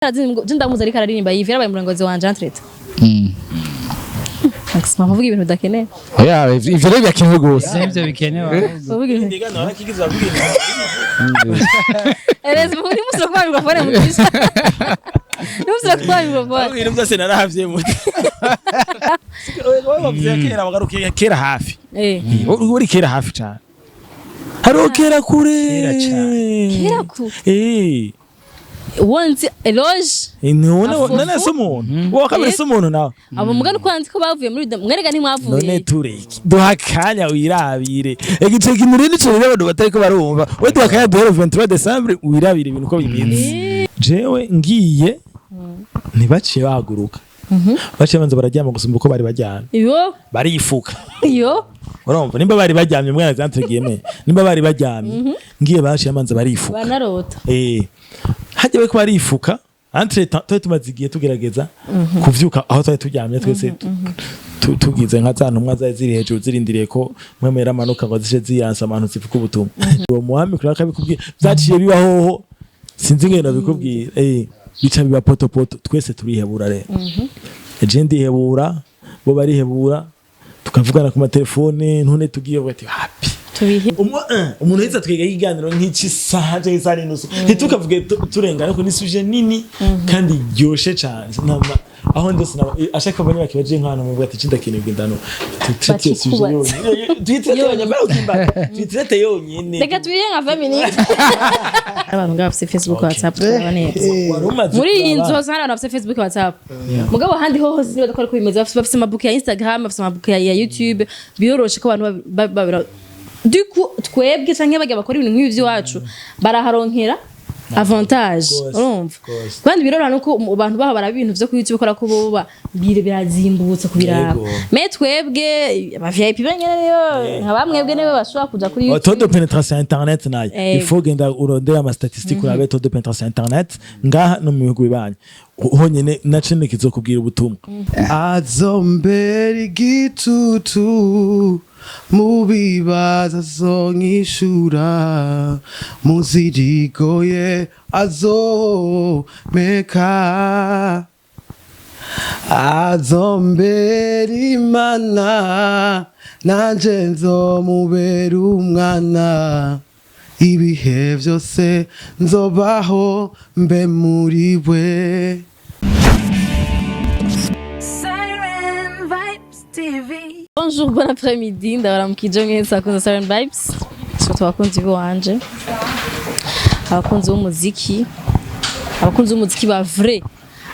Je ndamuzi ariko araririmba, Yves yarabaye umurongozi wanje entre-temps. Maxime avuga ibintu bidakenewe. Oya, ivyo rero birakenewe rwose. Ivyo bikenewe ahubwo. Avuga ibintu. Ndigana warakigize bavuga ibintu. Erezi muri musura kuba microphone mugisha. Nimusura kuba microphone. Bavuga ibintu byose narahavye mu. Wowe bavuze kera, bagarukiye kera hafi. Uri kera hafi cyane. Hariho kera kure. Kera cane. Kera ku wonzi Eloge. None Afufu. none se umuntu. Wowe kabiri se umuntu nawe. Abo mugani ko nzi ko bavuye muri mwerega ntimwavuye. None tureke. Duha akanya wirabire. Igice kintu rero nico rero abantu batariko barumva. We duha akanya duhere 23 Décembre wirabire ibintu uko bimeze. Jewe ngiye ntibaciye bahaguruka. Baciye banza bararyama gusumba uko bari baryamye. Yo. Barifuka. Yo. Urumva nimba bari baryamye mwana entre guillemets, nimba bari baryamye ngiye baciye banza barifuka. Banarota. Hajya bariko barifuka, entre temps twari tumaze igihe tugerageza kuvyuka aho twari turyamye twese, tugize nka za ntumwa zari ziri hejuru zirindiriye ko mwe amanuka ngo zishe ziyansa abantu zivuga ubutumwa. Uwo muhami kuri akabikubwira vyaciye bibahoho, sinzi ingene nabikubwira, bica biba potopoto, twese turihebura rero. Je ndihebura, bo barihebura, tukavugana ku matelefone ntune tugiye bati happy. Tubihe. Umuntu wese twiga ikiganiro nk'iki saha cyangwa isaha n'inusu, ntitukavuge turengana ko ni sujet nini kandi iryoshe cane. Aho ndose ashaka abanye bakibaje nk'ahantu muvuga ati cindakeneye kugenda no tutraite iyo sujet Bakikubaza. yonyine, tuyitraite yonyine, ukimba tuyitraite yonyine. Reka tubihe nka 20 minutes. Abantu ngaho bafise Facebook, WhatsApp, turaba neza. Wari umaze Muri iyi kuraba. nzu hose hari abantu bafise Facebook, WhatsApp. Mugabo ahandi ho hose nibaza ko ariko bimeze, bafise amabuke ya Instagram, bafise amabuke ya YouTube, biyoroshe ko abantu du coup twebwe canke bajya bakora ibintu nk'ibi by'iwacu baraharonkera avantage. Rwose, Urumva rwose. kandi biroroha nuko abantu baho baraba ibintu vyo kuri YouTube kubera ko bo birazimbutse kubiraba. Mais twebwe aba VIP benyene niyo nka bamwebwe nibo bashobora kuja kuri Oh, taux de YouTube. pénétration internet nayo, il faut genda urondera ama statistiques, urabe taux de pénétration internet ngaha no mu bihugu bibanyi honyene, naco nikizokubwira ubutumwa. Azombera igitutu mu bibazo, azonyishura mu zirigoye, azomeka, azombera Imana, nanje nzomubera umwana, ibihe byose nzobaho mbe muri we. Siren Vibes TV. Bonjour, bon après-midi, ndabaramukije mwese abakunzi ba Siren Vibes, surtout abakunzi b'iwanje, abakunzi b'umuziki, abakunzi b'umuziki ba vrai,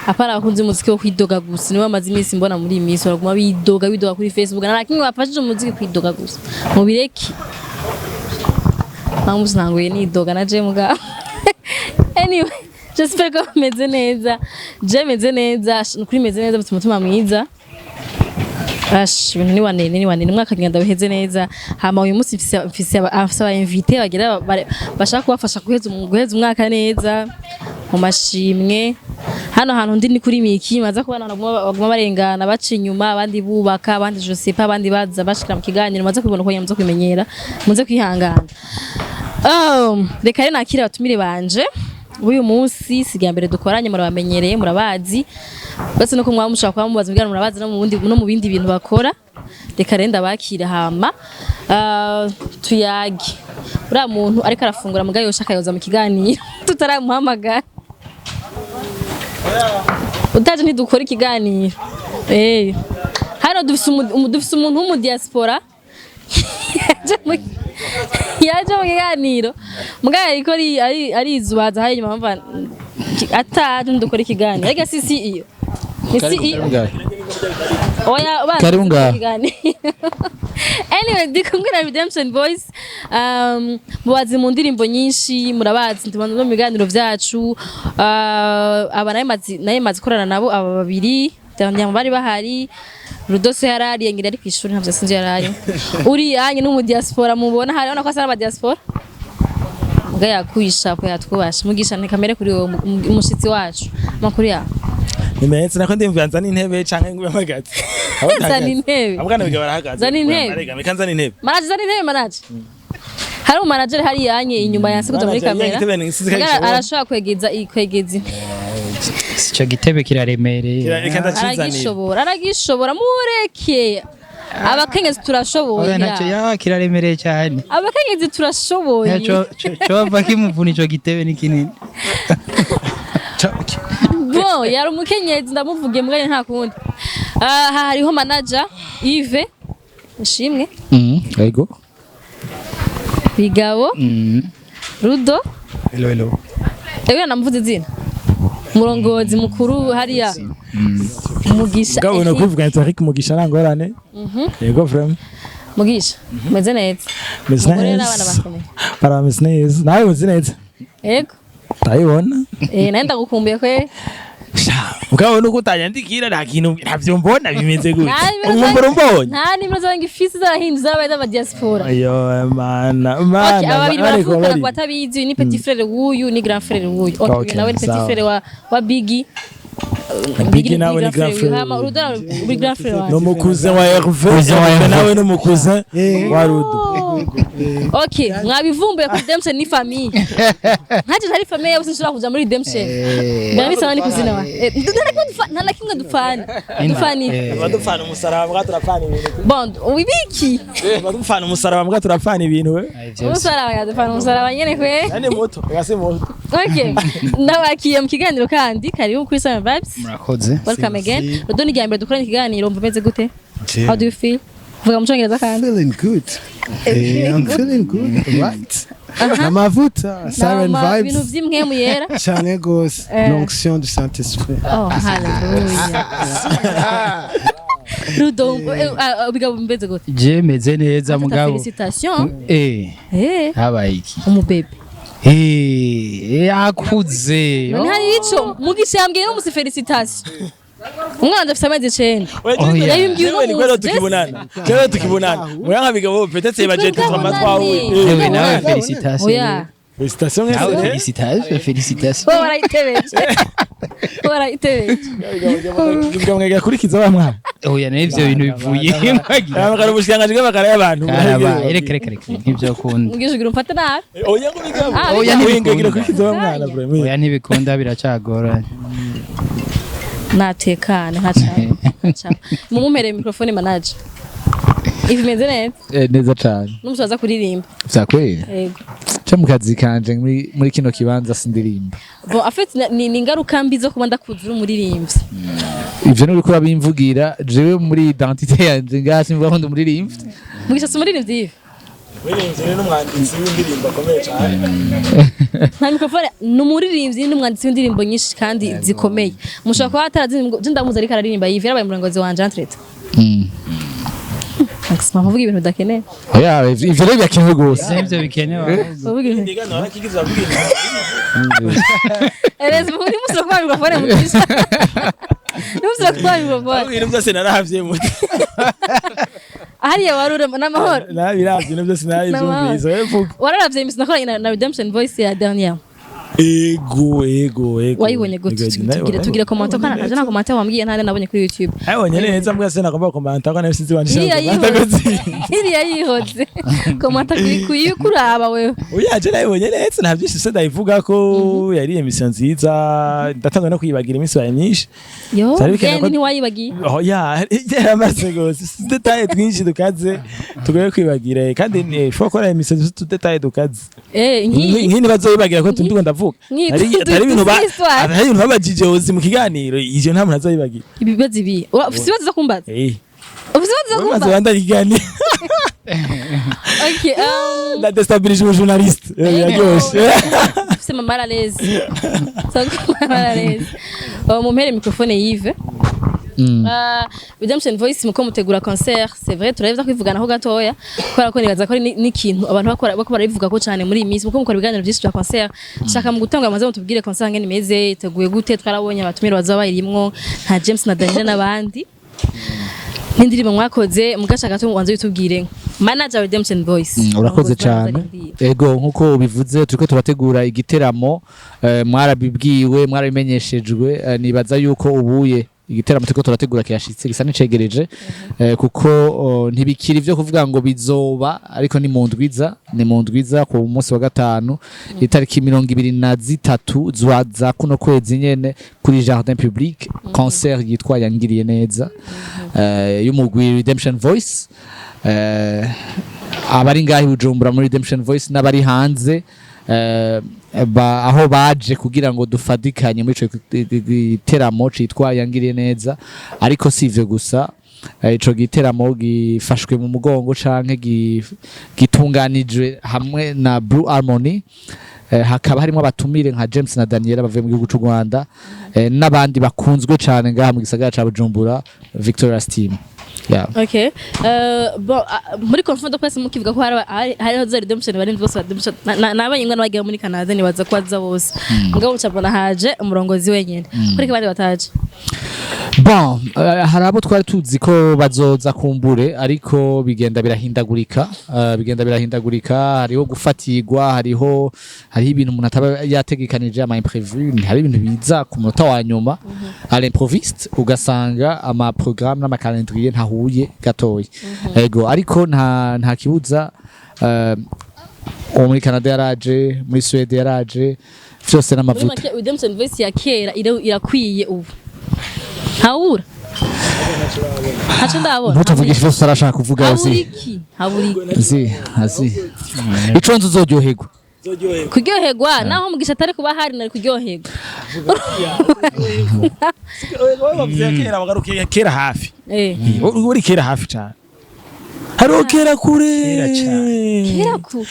apana abakunzi b'umuziki bo kwidoga gusa. Nibo bamaze iminsi mbona muri iyi minsi baraguma bidoga bidoga kuri Facebook, nta na kimwe bafashije umuziki, kwidoga gusa. Mubireke. Nta munsi ntanguye nidoga na je mugabo. Anyway, j'espère ko meze neza. Je meze neza, nukuri meze neza, mfite umutima mwiza. Ash, ibintu ni wanene ni wanene, umwaka ngenda biheze neza. Hama uyu munsi mfise aba invité bagira bashaka kubafasha guheza umwaka neza mu mashimwe. Hano hantu ndi ni kuri Miki, maza kubana baguma barengana baca inyuma, abandi bubaka, abandi je sais pas, abandi baza bashikira mu kiganiro, maza kubibona uko nyine muze kubimenyera, muze kwihangana. Reka rero nakire abatumire banje uyu munsi. Siga mbere dukoranye, murabamenyereye, murabazi bose, nuko mwaba mushobora kuba mubaza ibiganiro, murabazi no mu bundi no mu bindi bintu bakora. Reka rero ndabakira hama tuyage. Uriya muntu ariko arafungura mugayo yoshaka yoza mu kiganiro tutaramuhamagara. Utaje ntidukora ikiganiro. Hano dufise umuntu w'umu diaspora yaje mu kiganiro mugabo ariko arizubaza hari inyuma mpamva ataje ntidukora ikiganiro. Ariko si iyo ni si iyo. Oya, banza Karibu dukore ngaho. ikiganiro. Anyway, ndi kumwe na Redemption Voice, mubazi mu ndirimbo nyinshi, murabazi tubana no mu biganiro vyacu. Aba naye mazi korana nabo aba babiri nyama bari bahari. Rudoso yarari ngira ari kwishuri, ntavyo sinzi yarari. Uri anye no mu diaspora mubona hari ko asa n'aba diaspora muga yakwisha ko yatwubasha mugisha ntikamere kuri wowe umushitsi wacu. Amakuru yawe? Nimenetse nako ndimvira nzana intebe canke ngube mpagaze. Zana intebe. Abwana biga barahagaze. Zana intebe. Barega, reka nzana intebe. Manager, zana intebe. Manager, hari umanager hari yanye inyuma yanse kuja muri Manager, kamera. intebe ni- sinzi ko Muga ayishobora. arashobora kwegeza intebe. Ico gitebe kiraremereye. Reka ndacizanire. Aragishobora, aragishobora, mureke. Abakenyezi turashoboye. Oya, ntacyo ya, kiraremereye cyane. Abakenyezi turashoboye. Ntacyo cova kimuvuna, ico gitebe ni kinini. Bon, yari umukenyezi, ndamuvuge mbwa nta kundi. Aha hariho manager Yves Nshimwe. Yego. Bigabo Rudo. Hello, hello. Ewe, namuvuze izina, umurongozi mukuru hariya Mugisha. Mugabo no kuvuga Eric Mugisha, nta ngorane. Yego, vraiment. Mugisha, meze neza? Meze Umugore neza. n'abana bakomeye? Barameze neza. Nawe umeze neza? Yego. Ndabibona. Eh, nawe ndagukumbuye kwe. Mugabo nuko utanyandikira, nta kintu, ntavyo mbona, bimeze gute? Nta nimero Umwumbura umbonye. Nta nimero zanjye ifisi, zarahinduye, zarabaye z'aba diaspora. Yo mana mana. Okay, aba babiri bariko baravukana. bari. Ku batabizi, uyu ni petit frère w'uyu, ni grand frère w'uyu. Okay, uyu Okay, nawe ni petit sawa. frère wa Biggie. Biggie nawe ni grand frère. Hama Rudo nawe uri grand frère Ni wanjye. umukuze wa Hervé. Cousin wa Hervé Hervé. nawe ni umukuze wa Rudo. Okay, mwabivumbuye ko Redemption ni famille. Nkaje ntari famille yabo, sinshobora kuja muri Redemption. Biba bisaba ni kuzina wa. Nta na kimwe dupfana. Dupfana. Tuba dupfana umusaraba mbwa, turapfana ibintu. Bon, wibiki? Tuba dupfana umusaraba mbwa, turapfana ibintu we. Umusaraba, yadupfana umusaraba nyene kwe. Nani moto, gasi moto. Okay. Ndabakiye mu kiganiro kandi karibu kuri Summer Vibes. Murakoze. Welcome again. Rudo, ni irya mbere dukoranye ikiganiro, mva umeze gute? How do you feel? Vuga mu cyongereza kandi. Feeling good. I'm feeling good. Right. Namavuta, Siren Nama- ibintu Vibes. vy'impwemu yera. Cyane gose. Eh. L'onction du Saint-Esprit. Oh, hallelujah. Rudo, bigabo, mbeze gute? Je meze neza, mugabo. Félicitations. Eh, habaye iki? Umubebe. Eh, yakuze. None hari ico Mugisha yambwiye n'umusi félicitations. Umwana afite amezi 9. Oya. Yabimbwiye uno Jewe ni kwero munsi. tukibonana. Jewe tukibonana. Muranga bigabo, peut-être yibagiye Twebwe tutwa twahuye. abonane. Yewe, nawe félicitations. Oya. Félicitations Nawe mwese. félicitations, félicitations. Bo barayitebeje. Bo barayitebeje. Bigabo mwega kurikiza wa mwana. Oya, n'ivyo bintu bivuye. Abagara ubushikiranganji bw'amagara y'abantu. Karaba, reka reka reka, ntibyo kunda. Mugisha ugira umfate nabi. Oya ngo bigabo. Ah, Oya, Oya ntibikunda. ngira kurikiza wa mwana vraiment. Oya, ntibikunda, biracagoranye. Natekane nkaca. Mumumpere microphone, manager. Ivi, meze neza? Neza cane. N'umusore aza kuririmba. Vyakweye. Yego. Ca mu kazi kanje muri kino kibanza sindirimba. Bon, en fait ni ingaruka mbi zo kuba ndakuzura umuririmbyi. Ivyo nuriko urabimvugira, jewe muri identité yanje ngaha simvuga ko ndi umuririmbyi. Mugisha si umuririmbyi, Yves? Umuririmbyi n'umwanditsi w'indirimbo akomeye cyane. Nta microphone, ni umuririmbyi n'umwanditsi w'indirimbo nyinshi kandi zikomeye. Mushobora kuba atarazi, je ndamuzi ariko araririmba. Yves yarabaye umurongozi wanje entre-temps. Mavuga ibintu bidakenewe. Oya, ivyo rero birakenewe rwose. Ivyo bikenewe. Uvuga ibintu. Ndigano warakigize avuga. Ereza muri musoro kuba microphone, Mugisha. Ni musoro kuba microphone. Ibintu byose narahavye muto. Hariya warure n'amahoro. Nabiravye, ibintu byose narabivyumvise. Wewe vuga. Wararavye imisi nakoranye na Redemption Voice ya dernière? Ego. Wayibonye gute? Ego, Tugire nayibonye. tugire comment kana naje na comment wambwiye ntane nabonye kuri YouTube. Nayibonye neza mbwa, sinagomba commenta ko nayo sinzi Iriya wandisha. yihoze. Iriya yihoze. Comment kuri kuri kuraba wewe. Oya, je nayibonye neza, nta byinshi se ndayivuga ko yari émission nziza, ndatangwa no kwibagira iminsi yawe myinshi. Yo, Vyari bikenewe genda ntiwayibagiye. Oya, yaramaze gose détails twinshi dukaze tugoye kwibagira, kandi ni faut ko émission zifite détails dukaze. Nkiyi. Nk'ini bazoyibagira ko ndiko ndavuga. Nk'iyi Atari ibintu ba histoire. atari ibintu babajije ozi mu kiganiro, ivyo nta muntu azoyibagira. Ibibazo ibi. Ufise ibibazo zo kumbaza? Eh. Ufise ibibazo zo Maze kumbaza? bandanye ikiganiro. Okay. Ndadestabilije umu journaliste. Biraryoshe. Ufise mama à l'aise. Sako mama à l'aise. Oh, mumpere microphone Yves. Redemption Voice muko mutegura concert, c'est vrai turabeza kwivuganaho gatoya kubera ko nibaza ko ari n'ikintu abantu bakora bako barabivuga ko cyane muri iyi minsi, muko mukora ibiganiro byinshi bya concert. Shaka mu gutanga amaze mutubwire concert ngene imeze, iteguye gute. Twarabonye abatumire bazaba bayirimwo nka James na Daniel n'abandi n'indirimbo mwakoze, mugashaka gato mubanze bitubwire, manager Redemption Voice. Urakoze cyane. Ego, nkuko ubivuze, turiko turategura igiteramo, mwarabibwiwe, mwarabimenyeshejwe, nibaza yuko ubuye Igiteramo turiko turategura kirashitse, gisa n'icegereje, kuko ntibikiri vyo kuvuga ngo bizoba, ariko ni mu ndwiza, ni mu ndwiza ku munsi wa gatanu, itariki 23 za kuno kwezi nyene, kuri Jardin Public, concert yitwa Yangiriye Neza, y'umugwi Redemption Voice. Abari ngaho i Bujumbura muri Redemption Voice n'abari hanze, aho baje kugira ngo dufadikanye muri ico giteramo citwa Yangiriye Neza. Ariko si ivyo gusa, ico giteramo gifashwe mu mugongo canke gitunganijwe hamwe na Blue Harmony. Hakaba harimo abatumire nka James na Daniela bavuye mu gihugu c'u Rwanda, n'abandi bakunzwe cane ngaha mu gisagara ca Bujumbura, Victoria's Team, yeah. Okay. Bon, muri conférence de presse mukivuga ko hariho za Redemption barinzi bose ba Redemption, nabanye ngana bagiye muri Canada, nibaza ko baza bose. Mugabo ucabona haje umurongozi wenyene. Kuri abandi bataje? Bon, hari abo twari tuzi ko bazoza kumbure, ariko bigenda birahindagurika, bigenda birahindagurika. Hariho gufatirwa, hariho ibintu umuntu ataba yategekanije, ama imprévu, hari ibintu biza ku munota wa nyuma, à l'improviste, ugasanga ama programme n'ama calendrier ntahuye gatoya. Ego, ariko nta kibuza, uwo muri Canada yaraje, muri Suède yaraje, vyose Muri n'amavuta. make, Redemption Voice ya kera irakwiye ubu. Ntawubura. Ntaco ndabona. Ntutuvugishe vyose utarashaka kuvuga. Habura Uzi iki? Habura iki? Zi azi ico nzi, uzoryoherwa. Kuryoherwa naho Mugisha atari kuba hari, nari kuryoherwa. Bavuze kera, bagarukiye kera hafi. Uri kera hafi cyane, hariho kera kure. Kera cane. Kera ku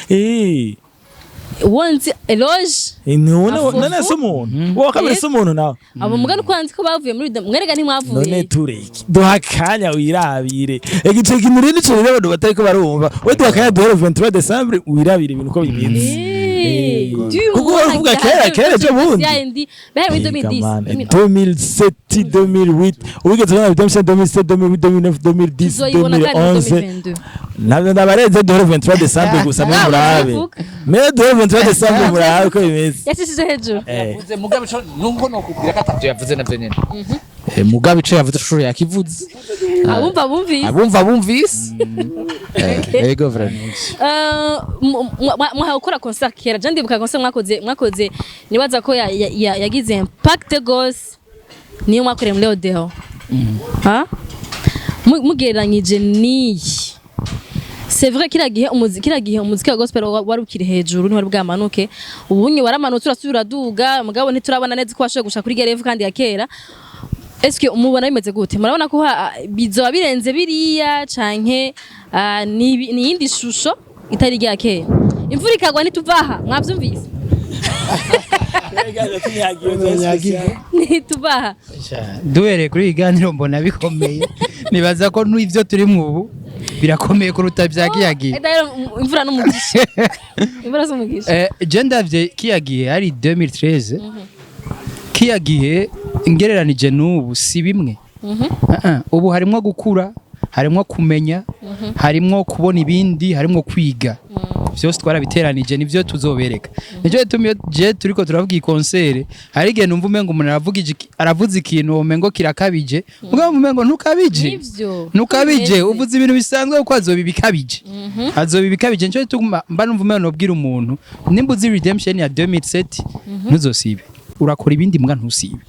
wonzi Eloge. None Afufu. none se umuntu wowe kabiri se umuntu nawe? Abo mugani ko nzi ko bavuye muri mwerega ntimwavuye. None tureke, duha akanya wirabire igice kintu rero, nico rero abantu batariko barumva. We duha akanya duhere 23 décembre, wirabire ibintu uko bimeze. Kuko baravuga kera, kera ejo bundi. Yandi bari muri 2010. 2007, 2008, ubigeze ubona Redemption 2007, 2008, 2009, 2010, Tuzoyibona kandi 2011. 2022. Ntabwo ndabarenze, duhere 23 décembre gusa mwe murabe. Uravuga. Mwe duhere 23 décembre, murabe uko bimeze. Yashishije hejuru. Yavuze, mugabe ico nubwo nokubwira ko atavyo yavuze navyo nyene. Mugabe ico yavuze shuro yakivuze. Abumva bumvise. Abumva bumvise. Ego vraiment. Mwahawe gukora concert kera, je ndibuka concert mwakoze, nibaza ko yagize impact gose, niyo mwakoreye muri Odeo. Ha, mugereranyije n'iyi, c'est vrai, kiriya gihe umuziki wa gospel wari ukiri hejuru, ntiwari bwamanuke. Ubunye waramanutse, urasubira uraduga, mugabo ntiturabona neza ko washoboye gushika kuri gerevu kandi ya kera. Eske umubona bimeze gute? Murabona ko bizoba birenze biriya canke ni iyindi shusho itari rya kera? Imvura ikagwa ntituvaha, mwavyumvise, ntituvaha. Duhereye kuri iyi ganiro mbona bikomeye, nibaza ko n'ibyo turimo ubu birakomeye kuruta bya kiyagiye. D'ailleurs, imvura n'umugisha, imvura z'umugisha. Je ndavye kiyagiye ari 2013, kiyagiye ngereranije n'ubu si bimwe. Ubu harimwo gukura, harimwo kumenya, harimwo kubona ibindi, harimwo kwiga. Byose twarabiteranije, nivyo tuzobereka. Nicyo gituma iyo je turiko turavuga iyi concert, hari igihe numva umengo umuntu aravuze ikintu umengo kirakabije, mugabo umengo ntukabije. Nivyo. Ntukabije. Bimeze. Uvuze ibintu bisanzwe, kuko azoba ibikabije, azoba ibikabije. Nicyo gituma mba numva umengo nobwira umuntu: nimba uzi Redemption ya 2007, ntuzosibe. Urakora ibindi mbwa ntusibe.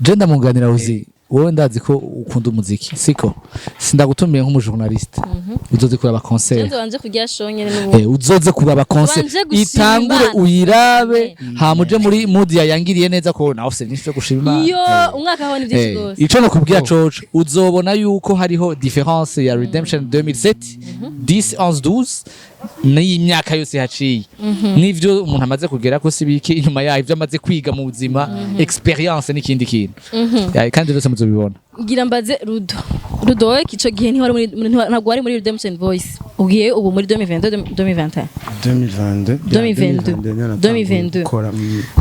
Je ndamunganira. Uzi wowe, ndazi ko ukunda umuziki, siko? Sindagutumiye nk'umujournaliste, uzoze kuraba concert. Nzo wanje kurya shonyene n'ubu. Uzoze kuraba concert. Wanje gushima itangure Imana. uyirabe, hama uje muri mood ya Yangiriye Neza, ko nawe ufise byinshi vyo gushima Imana. Iyo umwaka ho ni byinshi gose. Ico nokubwira coco, uzobona yuko hariho différence ya Redemption 2007, 10, 11, 12 n'iyi myaka yose haciye, n'ivyo umuntu amaze kugera ko si biki inyuma yayo, ivyo amaze kwiga mu buzima, expérience n'ikindi kintu. Ya, kandi byose muzobibona. Ngira mbaze Rudo. Rudo, wowe ico gihe ntiwari ntabwo wari muri Redemption Voice. Ugiye ubu muri 2022, 2021? 2022. 2022. Niho natanguye 2022. gukora.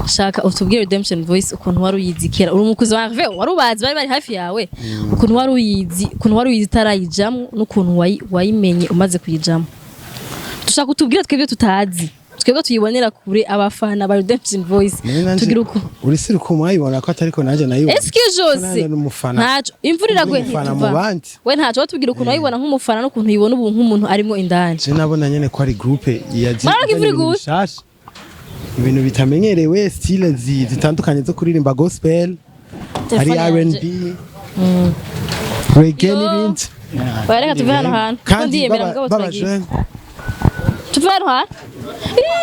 Shaka utubwire Redemption Voice ukuntu wari uyizi kera. Uri umukuzi wa Hervé, wari ubazi, bari hafi yawe. Ukuntu wari uyizi, ukuntu wari uyizi utarayijamwo n'ukuntu wayimenye umaze kuyijamwo. Dushaka utubwire twebwe tutazi. Twebwe tuyibonera kure, abafana ba Redemption Voice, None nanje- tugira uko. Uretse uko mwayibona ko atariko nanjye nayibona. Est-ce que Jose Nanjye n'umufana. Ntaco, imvura iraguye Umufana ntituva. mu bandi. We ntaco, watubwira ukuntu wayibona nk'umufana n'ukuntu uyibona ubu nk'umuntu arimo indani. Je nabona nyene ko ari groupe yaje Murabona ko imvura iguye? bishasha, ibintu bitamenyerewe, style zitandukanye zo kuririmba gospel, hari Telefone yanje. R&B, reggae Yo. n'ibindi. Oya, reka tuve hano hantu kuko Kandi ndiyemera, mugabo baba turagiye. jeune. Tuve hano hantu. Iya!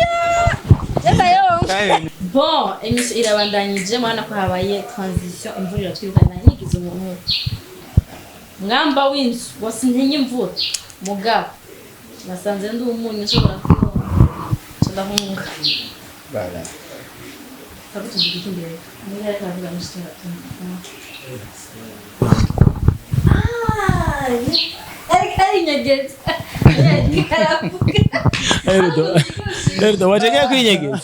Bon, émission irabandanyije. Murabona ko habaye transition, imvura iratwirukana. Nyigize umuntu mwamba w'inzu wose, ntinya imvura, mugabo nasanze ndi umunyu ushobora kwihonga, nca ndahunga. Twari tuvuga iki mbere? Niba ariko aravuga ngo Ah, ariko arinyegeza. Ariko aravuga. Erdo, Erdo, waje kwinyegeza.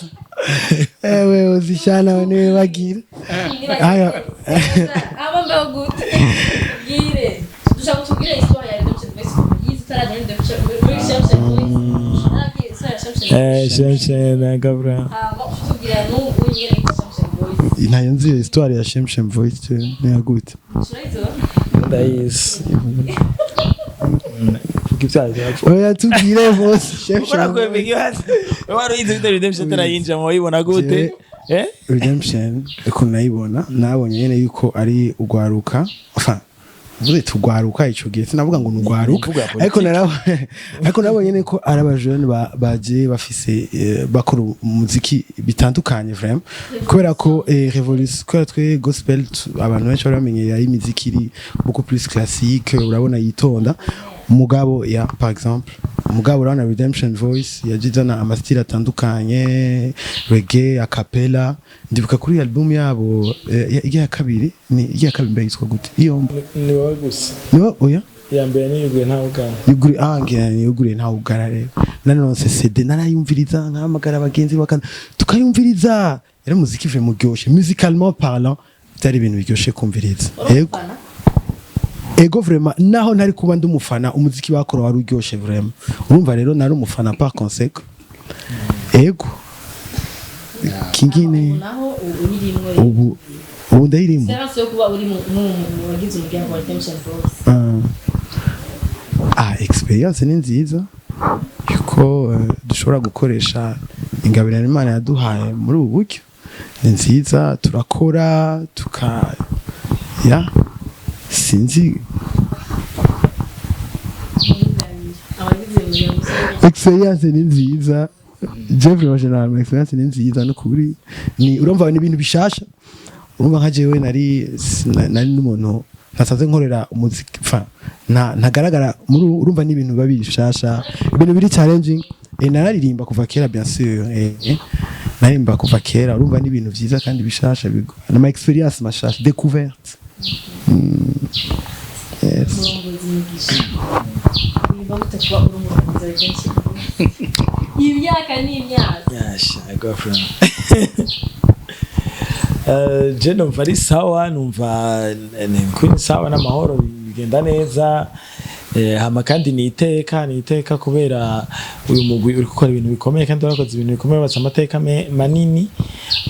Ewe uzishana we niwe bagira aya. Aba mbeho gute? Tubwire. Dushaka kutubwira histoire ya Redemption Voice yize utaraja muri Redemption, muri Redemption Voice. Narabwiye histoire ya Redemption Voice. Shemshe na Gabra. Hama utubwira n'ubu nyene Redemption Voice. Ntayo nzi iyo histoire ya Shemshem Voice, niyagute? Turayizora. Ndayizi. Kuko ibyaha byapfa. Oya, tubwire bose Shemshem. Ukora kwemera ibibazo. Wari uyizi gute Redemption itarayinjira, wayibona gute? Eh? Redemption ukuntu nayibona, nabonye nyene yuko ari ugwaruka, enfin mvuze tugwaruka, ico gihe sinavuga ngo ni ugwaruka, Imvugo ya politiki. ariko narabonye nyene ko ari abajene baje bafise bakora umuziki bitandukanye vraiment, kubera ko revolution, kubera twe gospel abantu benshi bari bamenyereye ari imiziki iri beaucoup plus classique, urabona, yitonda. Mugabo ya par exemple, mugabo urabona Redemption Voice yaje izana ama style atandukanye, reggae, a cappella. Ndibuka kuri album yabo iya kabiri, ni iya kabiri mbere yitwa gute iyo? Ni wowe gusa. Niwe, oya. Iya mbere niyuguye ntawe ugana. Yuguri, ah, ngira ni yuguriye ntawe ugara. Rero nanonse CD narayumviriza, nkahamagara abagenzi bakana tukayumviriza. Yari muziki vraiment muryoshe, musicalement parlant byari ibintu biryoshe kumviriza. Yego, ego, vraiment naho ntari kuba ndi umufana, umuziki bakora wari uryoshe vraiment. Urumva rero nari umufana par conséquent, ego. Kingine Naho uyirimwo? Ubu ndayirimo. Experience yo kuba uri mu bagize umuryango wa Redemption Voice. Ah, experience ni nziza yuko dushobora gukoresha ingabirano Imana yaduhaye muri ubu buryo, ni nziza. Turakora tuka ya sinzi. Abagize umuryango. Experience ni nziza. Jeffrey wa general, experience ni nziza no kuri ni urumva ni ibintu bishasha. Urumva nka jewe nari n'umuntu ntasanzwe nkorera umuziki, enfin ntagaragara muri, urumva ni ibintu biba bishasha, ibintu biri challenging. Nararirimba kuva kera, bien sûr, naririmba kuva kera. Urumva ni ibintu vyiza kandi bishasha, n'ama experience mashasha, découverte. Yes. Umurongozi Mugisha, wumva gute kuba uri umurongozi wa Redemption Voice imyaka n'imyaka? Yasha, girlfriend. Je numva ari sawa, numva ni kuri sawa n'amahoro, bigenda neza. Hama kandi ni iteka kubera uyu mugwi uri gukora ibintu bikomeye kandi warakoze ibintu bikomeye, wubatse amateka manini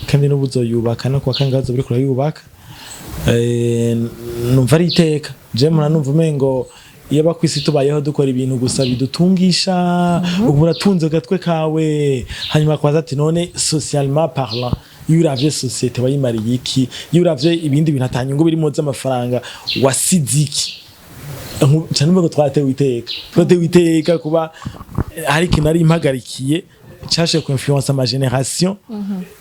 kandi n'ubu uzoyubaka no kuwa kangahe uzoba uriko urayubaka. Numva ari iteka. Je mpora numva umengo iyo aba kwisi tubayeho dukora ibintu gusa bidutungisha, ubu uratunze agatwe kawe, hanyuma kwaza ati none socialement parlant, iyo uravye société wayimariye iki? Iyo uravye ibindi bintu atanyungu birimo z'amafaranga, wasize iki? Nca numva ko twatewe iteka kuba hari ikintu nari impagarikiye cashe ku influence ama génération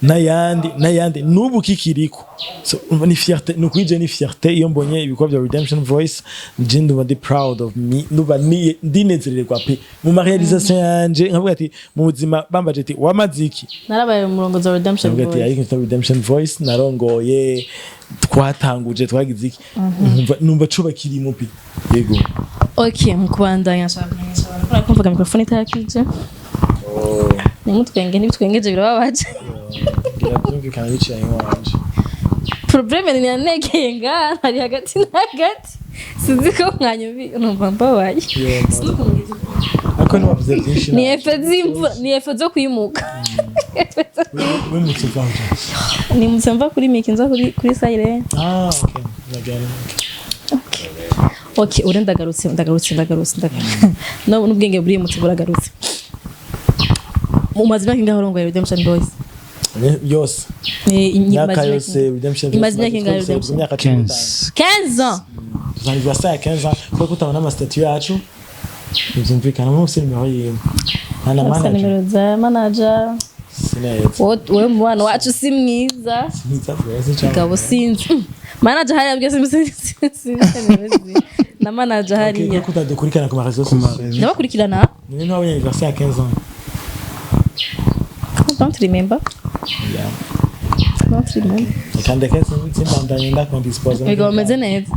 n'ayandi n'ayandi n'ubu kikiriko. So umva ni fierté, ni ukuri je ni fierté iyo mbonye ibikorwa bya Redemption Voice. Je ndumva ndi proud of me, ndumva ndinezererwa pe mu ma réalisation yanje, nkavuga ati mu buzima bambaje ati wamaze iki? Narabaye umurongozi wa Redemption Ndavuga ati Voice. ariko mfite Redemption Voice narongoye, twatanguje, twagize iki, numva cuba kirimo pe, yego. Ok, mu kubandanya nshaka kumenyesha abantu ko kumvaga mikrofone itarakije. Nimutwenge, ntibitwengeje birababaje. Ngira byumvikana biciye iwanje. Problème ni yanegeye ngaha, ari hagati na hagati, sinzi ko mwanyumvi, numva mbabaye. Sinzi ukuntu ngize. Ariko Ariko ntiwavuze byinshi. Ni effet z'imvura, ni effet zo kwimuka. Wimutse uva aho? Nimutse mva kuri miki nza kuri Siren. Ah, okay, ndagara. Okay, ure ndagarutse, ndagarutse, ndagarutse, ndagarutse. No, n'ubwenge burimutse buragarutse. Umaze imyaka ingahe urongoye Redemption Boys? Yose. Imyaka Imyaka yose Redemption. Imaze imyaka ingahe Redemption? Imyaka 15. 15. 15 ans. Anniversaire ya 15 ans, kubera ko utabona ama statut yacu ntibyumvikana munsi nimero yiwe nta na Afise manager. nimero za manager. Sineza. Wowe mubano wacu si mwiza. Mwiza rwose cyangwa? Gabo sinzi. Manager hariya bwese sinzi na manager hariya. Kuko utadukurikirana ku ma réseaux sociaux. Ndabakurikirana. Ni ntabonye anniversaire ya 15 ans. Don't remember. Yeah. Don't remember. Reka ndeke simbandanye ndakondispose. Mugabo umeze neza.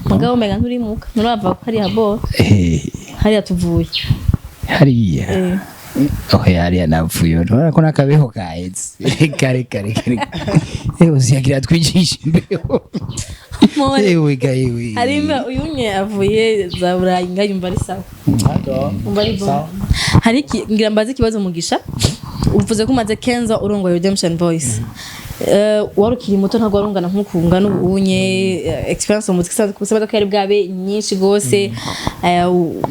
Mugabo umega nturimuka. Nturava hariya bo. Hariya tuvuye. Hariya? Eh. Oya, hariya napfuye, urabona ko n'akabeho kahetse kare kare kare. Ewe, uziyagira twigisha imbeho. More. Ewe ga ewe. Hari uyumye avuye za Burayi nga yumva ari sawa. Umva ari bon. Hari ngira mbaze ikibazo, Mugisha. Uvuze ko umaze 15 urongoye Redemption Voice. Wari ukiri muto, ntabwo warungana nk'uku ungana ubu unye experience mu muziki isanzwe kuko ko yari bwabe nyinshi gose.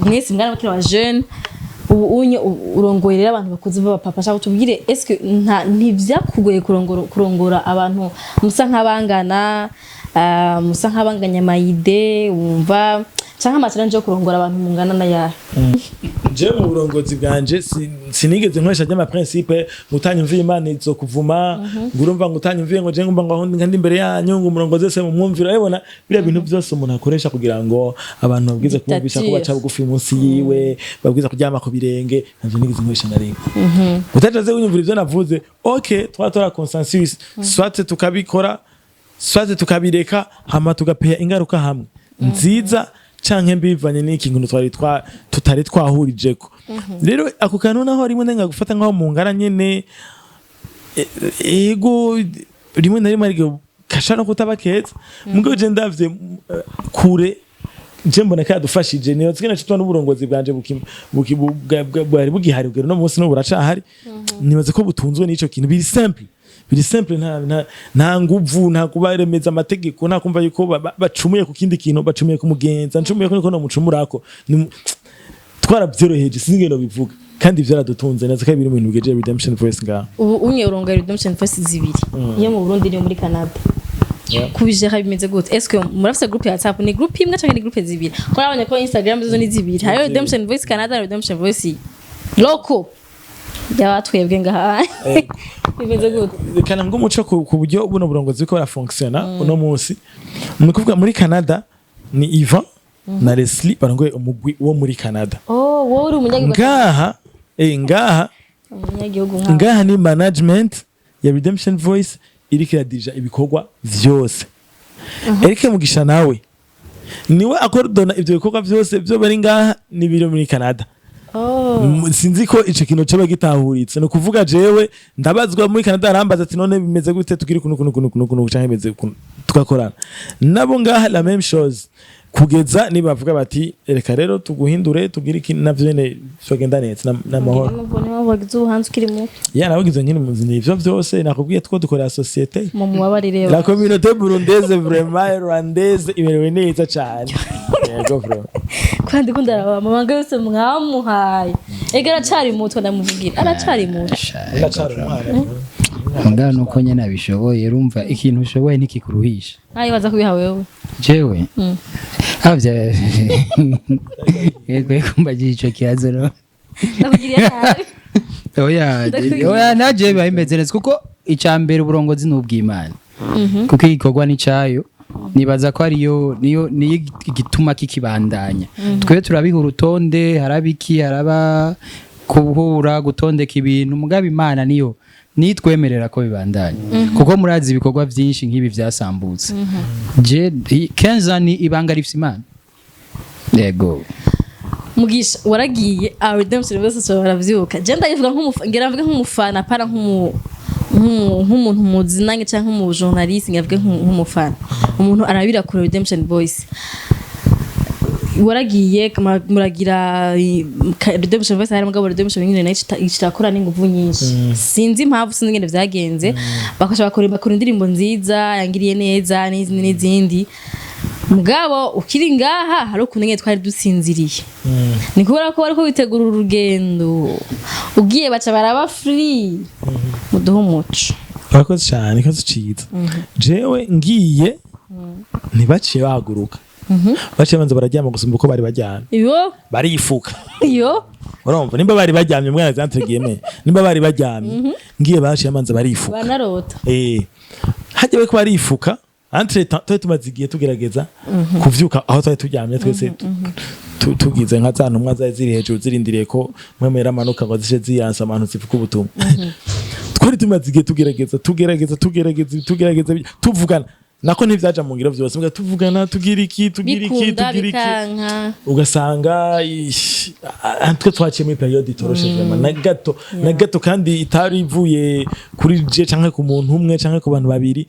Mwese mwana bakiri aba jeune, ubu unye urongoye rero abantu bakuze b'abapapa. Shaka tubwire, est-ce que nta ntivyakugoye kurongora abantu musa nk'abangana, musa nk'abanganya ama idées, wumva canke ama challenge yo kurongora abantu mungana na yahe? Je mu burongozi bwanje sinigeze nkoresha ry'ama principe ngo utanyumviye Imana izokuvuma, ngo urumva ngo utanyumviye, ngo je ngumva ngo aho ndi imbere yanyu, ngo umurongozi wese mumwumvira. Urabibona biriya bintu byose umuntu akoresha kugira ngo abantu babwize kumwumvisha ko baca bugufi munsi yiwe, babwiza kuryama ku birenge, ntabyo nigeze nkoresha na rimwe. Utajaze kunyumvira ivyo navuze, okay, twatora consensus, soit tukabikora, soit tukabireka, hama tugapeya ingaruka hamwe nziza canke mbivanye n'iki kintu twari twa tutari twahurijeko. Rero ako kantu naho rimwe nenga gufata nkaho mu ngara nyene, ego, rimwe na rimwe ariko kasha no kutaba keza. Mugabo je ndavye kure, je mbona ko yadufashije. Niyo tsigana citwa n'uburongozi bwanje bwari bugihari bwero no munsi no buracahari. Nibaze ko butunzwe n'ico kintu. Biri simple, biri simple, nta nguvu, nta kubaremeza amategeko, nta kumva yuko bacumuye ku kindi kintu, bacumuye ku mugenza ncumuye ko niko no mucumurako. Twarabyoroheje, sinzi ingene bivuga, kandi vyaradutunze neza ko biri mu bintu bigejeje Redemption Voice ngaha. Ubu umwe urongoye Redemption Voice zibiri, iyo mu Burundi niyo muri Canada. Kubijera bimeze gute? Est-ce que murafise groupe ya WhatsApp? Ni groupe imwe canke ni groupe zibiri? Ko nabonye ko Instagram zo ni zibiri, hariho Redemption Voice Canada na Redemption Voice local yabatwebwe ngaha. Bimeze gute? Reka ngo umuco ku buryo buno burongozi buriko burafonctiona uno munsi, ni ukuvuga muri Canada ni Ivan na Leslie barongoye umugwi wo muri Canada. Oh, wowe uri umunyagihugu? Ngaha, ngaha. Umunyagihugu nkawe. Ngaha ni management ya Redemption Voice iriko iradirija ibikorwa vyose. Eric Mugisha nawe niwe akordona ivyo bikorwa vyose vyo bari ngaha n'ibiri muri Canada. Oh. Sinzi ko ico kintu coba gitahuritse. Ni ukuvuga jewe ndabazwa muri Canada, arambaza ati: "None bimeze gute? Tugire kuno kuno kuno kuno kuno canke bimeze kuno?" Tugakorana nabo ngaha la même chose, kugeza nibavuga bati: "Reka rero tuguhindure, tugire iki." Navyo nyene vyogenda neza n'amahoro. Niyo wagize ubuhanzi ukiri muto. Ya, nabagize nkiri mu nzu, ivyo vyose nakubwiye two dukorera société. Mu mubabarire. La communauté burundaise, vraiment rwandaise, imerewe neza cane, yego vraiment. Kandi ko ndaraba amabanga yose mwamuhaye, ega aracari muto, ndamuvugira aracari muto. Ndacari umwana. Mugabo nuko nyene abishoboye, urumva ikintu ushoboye ntikikuruhisha. Ntayo baza kubiha wewe. Jewe avya yego yego, mbagira ico kibazo no. Ndakugiriye nabi. Oya. Ndakubwira. Oya, naje biba bimeze neza, kuko icya mbere uburongozi ni ubw'Imana, kuko igikorwa ni cyayo. Nibaza ko ariyo niyo igituma kikibandanya. Twe turabiha urutonde, haraba iki, haraba kuhura, gutondeka ibintu, mugabo Imana niyo nitwemerera ko bibandanya, kuko murazi ibikorwa byinshi nk'ibi byasambutse. Je kenza ni ibanga rifise Imana, yego. Mugisha, waragiye aba Redemption bose baravyuka. Je ndayivuga ngira mvuge nk'umufana, para nk'umuntu muzinanye canke nk'umu journaliste, ngira mvuge nk'umufana, umuntu arabira kure Redemption Voice. Waragiye muragira Redemption Voice, hari mugabo Redemption nyine nayo ikirakora n'inguvu nyinshi. Sinzi impamvu, sinzi ingene vyagenze, bakasha bakora indirimbo nziza yangiriye neza n'izindi n'izindi. Mugabo ukiri ngaha, hari ukuntu nyene twari dusinziriye. Ni kubera ko bariko bitegura urugendo, ugiye baca baraba free. Muduhe umuco. Urakoze cyane, ikibazo ciza. Jewe ngiye, ntibaciye bahaguruka, baciye banza bararyama gusumba uko bari baryamye. Yo. Barifuka. Yo. Urumva, nimba bari baryamye, mwana zantegiyeme, nimba bari baryamye ngiye, baciye banza barifuka. Banarota. Hajya bariko barifuka, entre temps twari tumaze igihe tugerageza kuvyuka aho twari turyamye twese, tugize nka za ntumwa zari ziri hejuru zirindiriye ko Mpwemu Yera amanuka ngo zishe ziyansa abantu zivuga ubutumwa. Twari tumaze igihe tugerageza, tugerageza, tugerageza, tugerageza, tuvugana, nako ntivyaja mu ngiro vyose. Muga tuvugana, tugira iki, tugira iki, bikunda tugira iki, bikanka. Ugasanga twe twaciye muri période itoroshe vraiment na gato na gato, kandi itari ivuye kuri je canke ku muntu umwe canke ku bantu babiri.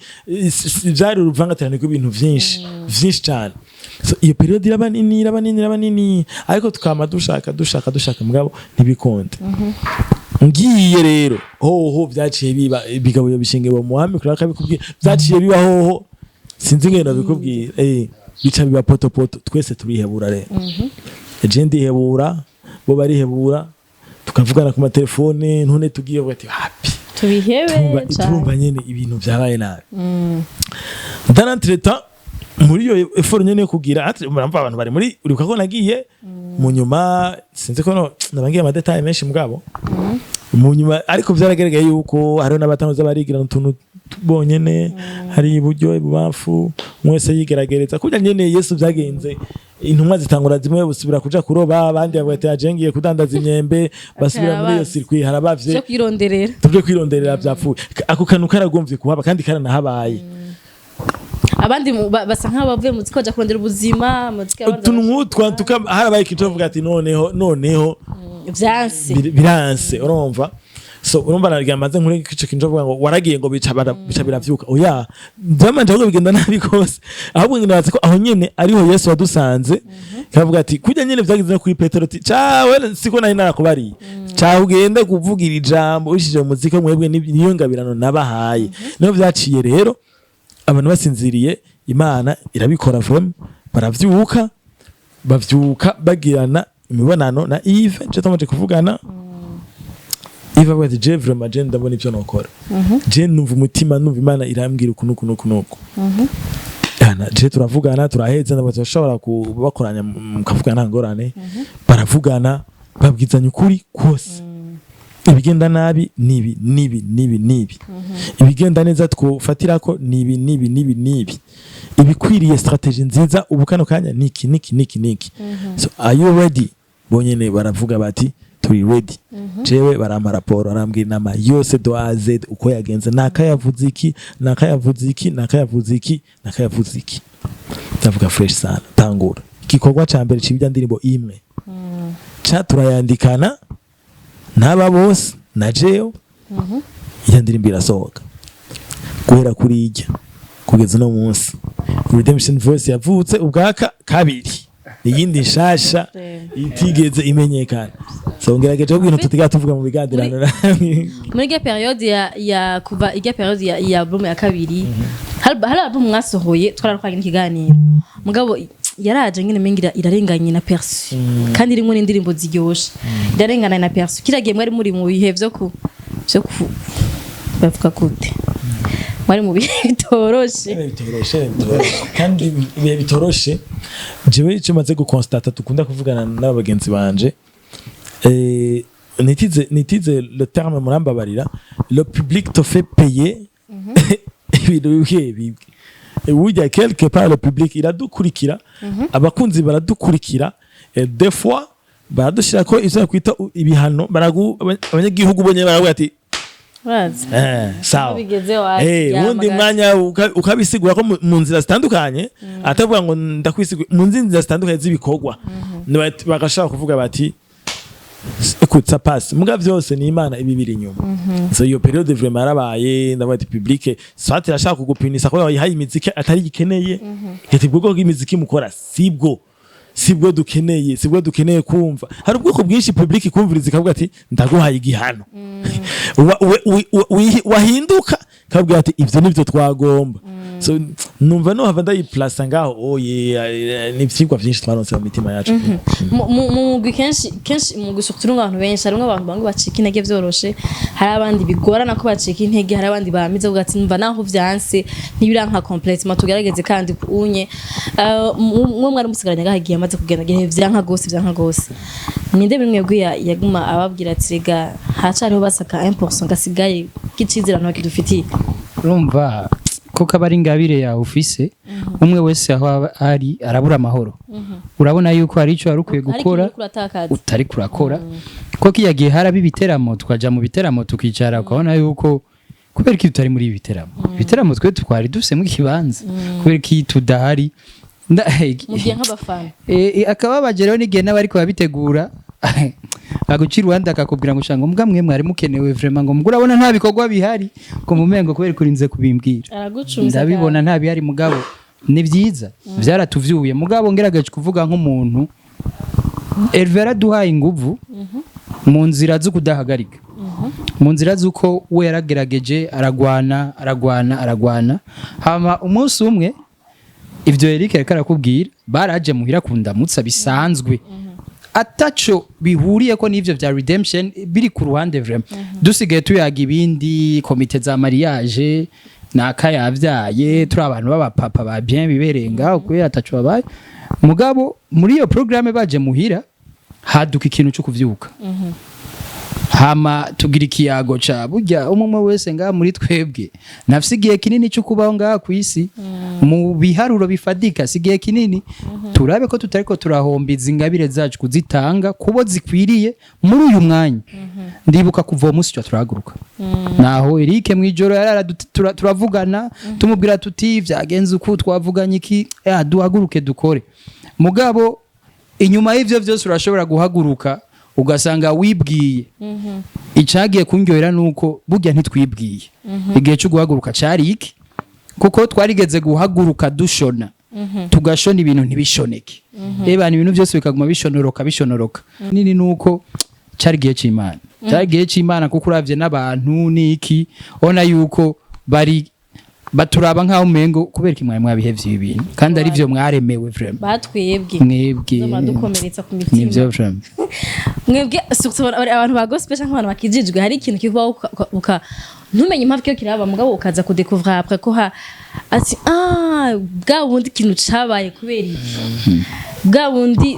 Vyari uruvangatirane rw'ibintu vyinshi vyinshi cane. So iyo période iraba nini, iraba nini, iraba nini, ariko tukama dushaka, dushaka, dushaka, mugabo ntibikunde. Ngiye rero hoho, vyaciye biba bigabo bishingiwe mu mwami kuraka kabikubwiye, vyaciye biba hoho, sinzi ingene nabikubwira, bica biba poto poto, twese turihebura. Rero je ndihebura, bo barihebura, tukavugana ku matelefone, none tugiye ati hapi tubihebe. Turumva cane. Turumva nyene ibintu vyabaye nabi. Dans l'entretemps, muri iyo effort nyene yo kugira muramva abantu bari muri, uribuka ko nagiye mu nyuma, sinzi ko no nabangiye ama détails menshi, mugabo mu nyuma ariko vyaragaragaye yuko hariho n'abatanguza barigirana utuntu bonyene, hari iburyo, ibubamfu, umwe wese yigeragereza kurya nyene Yesu vyagenze. Intumwa zitangura, zimwe busubira kuja kuroba, abandi bavuga ati aje ngiye kudandaza imyembe, basubira muri iyo circuit, harabavye cyo kwironderera. Tuje kwironderera, vyapfuye. Ako kantu karagomvye kuhaba kandi karanahabaye. Abandi basa nk'abavuye mu muziki baja kurondera ubuzima, muziki abandi. Utuntu nk'utwa harabaye ikintu bavuga ati noneho, noneho vyanse. Biranse. urumva, so urumva nagira maze nkure ico kintu bavuga ngo waragiye ngo bica bica biravyuka. Oya, byamanje ahubwo bigenda nabi kose. Ahubwo ngira ko aho nyene ariho Yesu wadusanze, kavuga ati kujya nyene vyagize no kuri Petero, ati cawe siko nari narakubariye, cawe ugende kuvugira ijambo ushije mu muziki, mwebwe niyo ngabirano nabahaye. Niho vyaciye rero abantu basinziriye, Imana irabikora vraiment, baravyuka, bavyuka bagirana imibonano na Yves. Je tumaze kuvugana, Yves avuga ati je vraiment, je ndabona ivyo nokora, je numva umutima, numva Imana irambwira uku nuku nuku nuku. Ana je turavugana, turaheza, ndabona turashobora kubakoranya mukavugana nta ngorane. Baravugana, babwizanya ukuri kose: ibigenda nabi nibi nibi nibi nibi, ibigenda neza twofatirako nibi nibi nibi nibi, ibikwiriye stratégie nziza ubu kano kanya niki niki niki niki. So are you ready? Bonyene baravuga bati turi ready. Jewe barampa raporo, arambwira inama yose de A à Z uko yagenze, nakayavuze iki, nakayavuze iki, nakayavuze iki, nakayavuze iki. Ndavuga fresh sana. Tangura igikorwa ca mbere cibya ndirimbo imwe ca turayandikana n'aba bose na jewe, iyo ndirimbo irasohoka. Guhera kuri ijya kugeza uno munsi, Redemption Voice yavutse ubwaka kabiri, iyindi nshasha itigeze imenyekana. So ngerageje kubwira tutiga tuvuga mu biganiro. Muri irya période ya kuva irya période ya album ya kabiri, hari album mwasohoye, twarakoranye n'ikiganiro, mugabo yaraje nyine mengira irarenganye na perçu, kandi irimo n'indirimbo ziryoshe, irarengana na perçu. Kiragiye mwari muri mu bihe vyo ku bavuga gute, mwari mu bihe bitoroshe. Ibihe bitoroshe, bitoroshe, kandi ibihe bitoroshe. Jewe icyo maze guconstata, dukunda kuvugana n'aba bagenzi banje, nitize le terme, murambabarira, le public te fait payer ibintu bimwe bimwe. Burya quelque part le public iradukurikira, abakunzi baradukurikira, des fois baradushira ko ivyo kwita ibihano, baragu abanyagihugu bonye baravuga ati urazi sawa. Bigeze wapi? Uwundi mwanya ukabisigura ko mu nzira zitandukanye, atavuga ngo ndakwisigura mu nzira zitandukanye z'ibikorwa. Bagashaka kuvuga bati écoute, ça passe, muga vyose ni Imana ibi biri inyuma. So iyo période vraiment yarabaye. Ndavuga ati public soit irashaka kugupinisa ko yayihaye imiziki atari gikeneye, ati bwo bw'imiziki mukora sibwo. Sibwo dukeneye, sibwo dukeneye kumva. Hari ubwoko bwinshi public ikumviriza ikavuga ati: "Ndaguhaye igihano." Wahinduka kabwira ati: "Ivyo nivyo twagomba." So numva no hava ndayiplasa ngaho. Oye, ni ivyigwa vyinshi twaronse mu mitima yacu. Mu mugwi, kenshi kenshi mu mugwi, surtout abantu benshi, harimwo abantu bamwe bacika intege vyoroshe, hari abandi bigorana ko bacika intege, hari abandi bamize kuvuga ati: "Numva naho vyanse ntibiranka complètement, tugerageze." Kandi unye mwe mwari musigaranye ngaha igihe amaze kugenda, gihe vyanka gose, vyanka gose, ninde bimwe bwe yaguma ababwira ati: "Rega hacariho basaka 1% gasigaye k'icizere abantu bakidufitiye"? Urumva ko kaba ari ingabire yawe ufise, umwe wese aho aba ari arabura amahoro. Urabona yuko hari icyo wari ukwiye gukora ariko uratakaza. Utari kurakora ko kiya gihe haraba ibiteramo, tukaja mu biteramo, tukicara, ukabona yuko kubera ko tutari muri ibi biteramo, ibiteramo twe twari dufisemo ikibanza, kubera ko tudahari. Mugiye nk'abafana. Akababaje rero n'igihe n'abariko babitegura aguca iruhande akakubwira ngo: "Shanga mbwa mwe mwari mukenewe vraiment," ngo: "Mbwa urabona nta bikorwa bihari," ngo mumengo kubera kurinze kubimbwira. Aragucumisa. Ndabibona nta bihari, mugabo ni byiza byaratuvyuye. Mugabo ngerageje kuvuga nk'umuntu, Hervé yaraduhaye inguvu mu nzira zo kudahagarika, mu nzira z'uko we yaragerageje, aragwana, aragwana, aragwana, hama umunsi umwe ivyo Eric yariko arakubwira, baraje muhira kundamutsa bisanzwe, ataco bihuriye ko n'ivyo vya Redemption, biri ku ruhande vraiment, dusigaye tuyaga ibindi, komite za mariage, naka yavyaye, turi abantu b'abapapa ba bien bibereye ngaho kubera ataco babaye. Mugabo muri iyo programme baje muhira, haduka ikintu cyo kuvyuka, hama tugira ikiyago ca burya umwe wese ngaha muri twebwe nafise igihe kinini cyo kubaho ngaha ku isi mu biharuro bifadika, si igihe kinini. Turabe ko tutariko turahomba izi ingabire zacu kuzitanga kubo zikwiriye muri uyu mwanya. Ndibuka kuva uwo munsi tuba turahaguruka, naho Eric mwijoro yarara turavugana, tumubwira tuti: "Vyagenze uku, twavuganye iki, duhaguruke dukore." Mugabo inyuma y'ivyo vyose urashobora guhaguruka ugasanga wibwiye. Icagiye kundyohera nuko burya ntitwibwiye igihe cyo guhaguruka cari iki, kuko twarigeze guhaguruka dushona, tugashona ibintu ntibishoneke, eba ibintu byose bikaguma bishonoroka, bishonoroka nini. Nuko cari igihe c'Imana, cari igihe c'Imana, kuko uravye n'abantu niki ubona yuko bari baturaba nk'aho umengo kubera iki mwari mwabihevye ibi bintu kandi ari vyo mwaremewe vraiment. Batwebwe Mwebwe. Muradukomeretsa ku mitima. Nivyo vraiment. Mwebwe surtout abantu ba gospel canke abantu bakijijwe, hari ikintu kivaho ntumenye impamvu kiyo kiraba, mugabo ukaza kudécouvrir après ko ha ati: "Ah, bwa bundi ikintu cabaye kubera iki, bwa bundi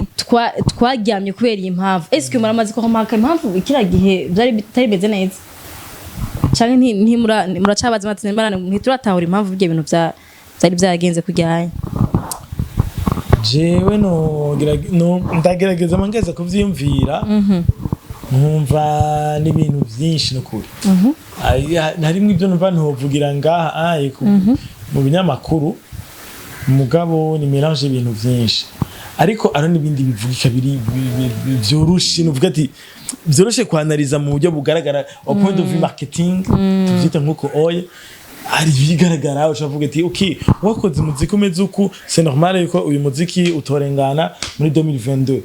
twaryamye kubera iyi mpamvu." Est-ce que muramaze ko remarqua impamvu kiriya gihe byari bitari bimeze neza, canke muracabaza mati: "Ntituratahura impamvu ibyo bintu vyari vyagenze kujyanye"? Jewe ndagerageza mangeza kuvyiyumvira, nkumva n'ibintu byinshi n'ukuri. Harimwo ibyo numva ntovugira ngaha aye mu binyamakuru, mugabo ni mélange y'ibintu byinshi, ariko ari n'ibindi bivugika biri vyoroshe, nuvuga ati vyoroshe kwanaliza mu buryo bugaragara au point de vue marketing, tuvyita nkuko oye hari ibigaragara, ushobora kuvuga ati: "Ok, wakoze umuziki umeze uku, c'est normal yuko uyu muziki utorengana muri 2022."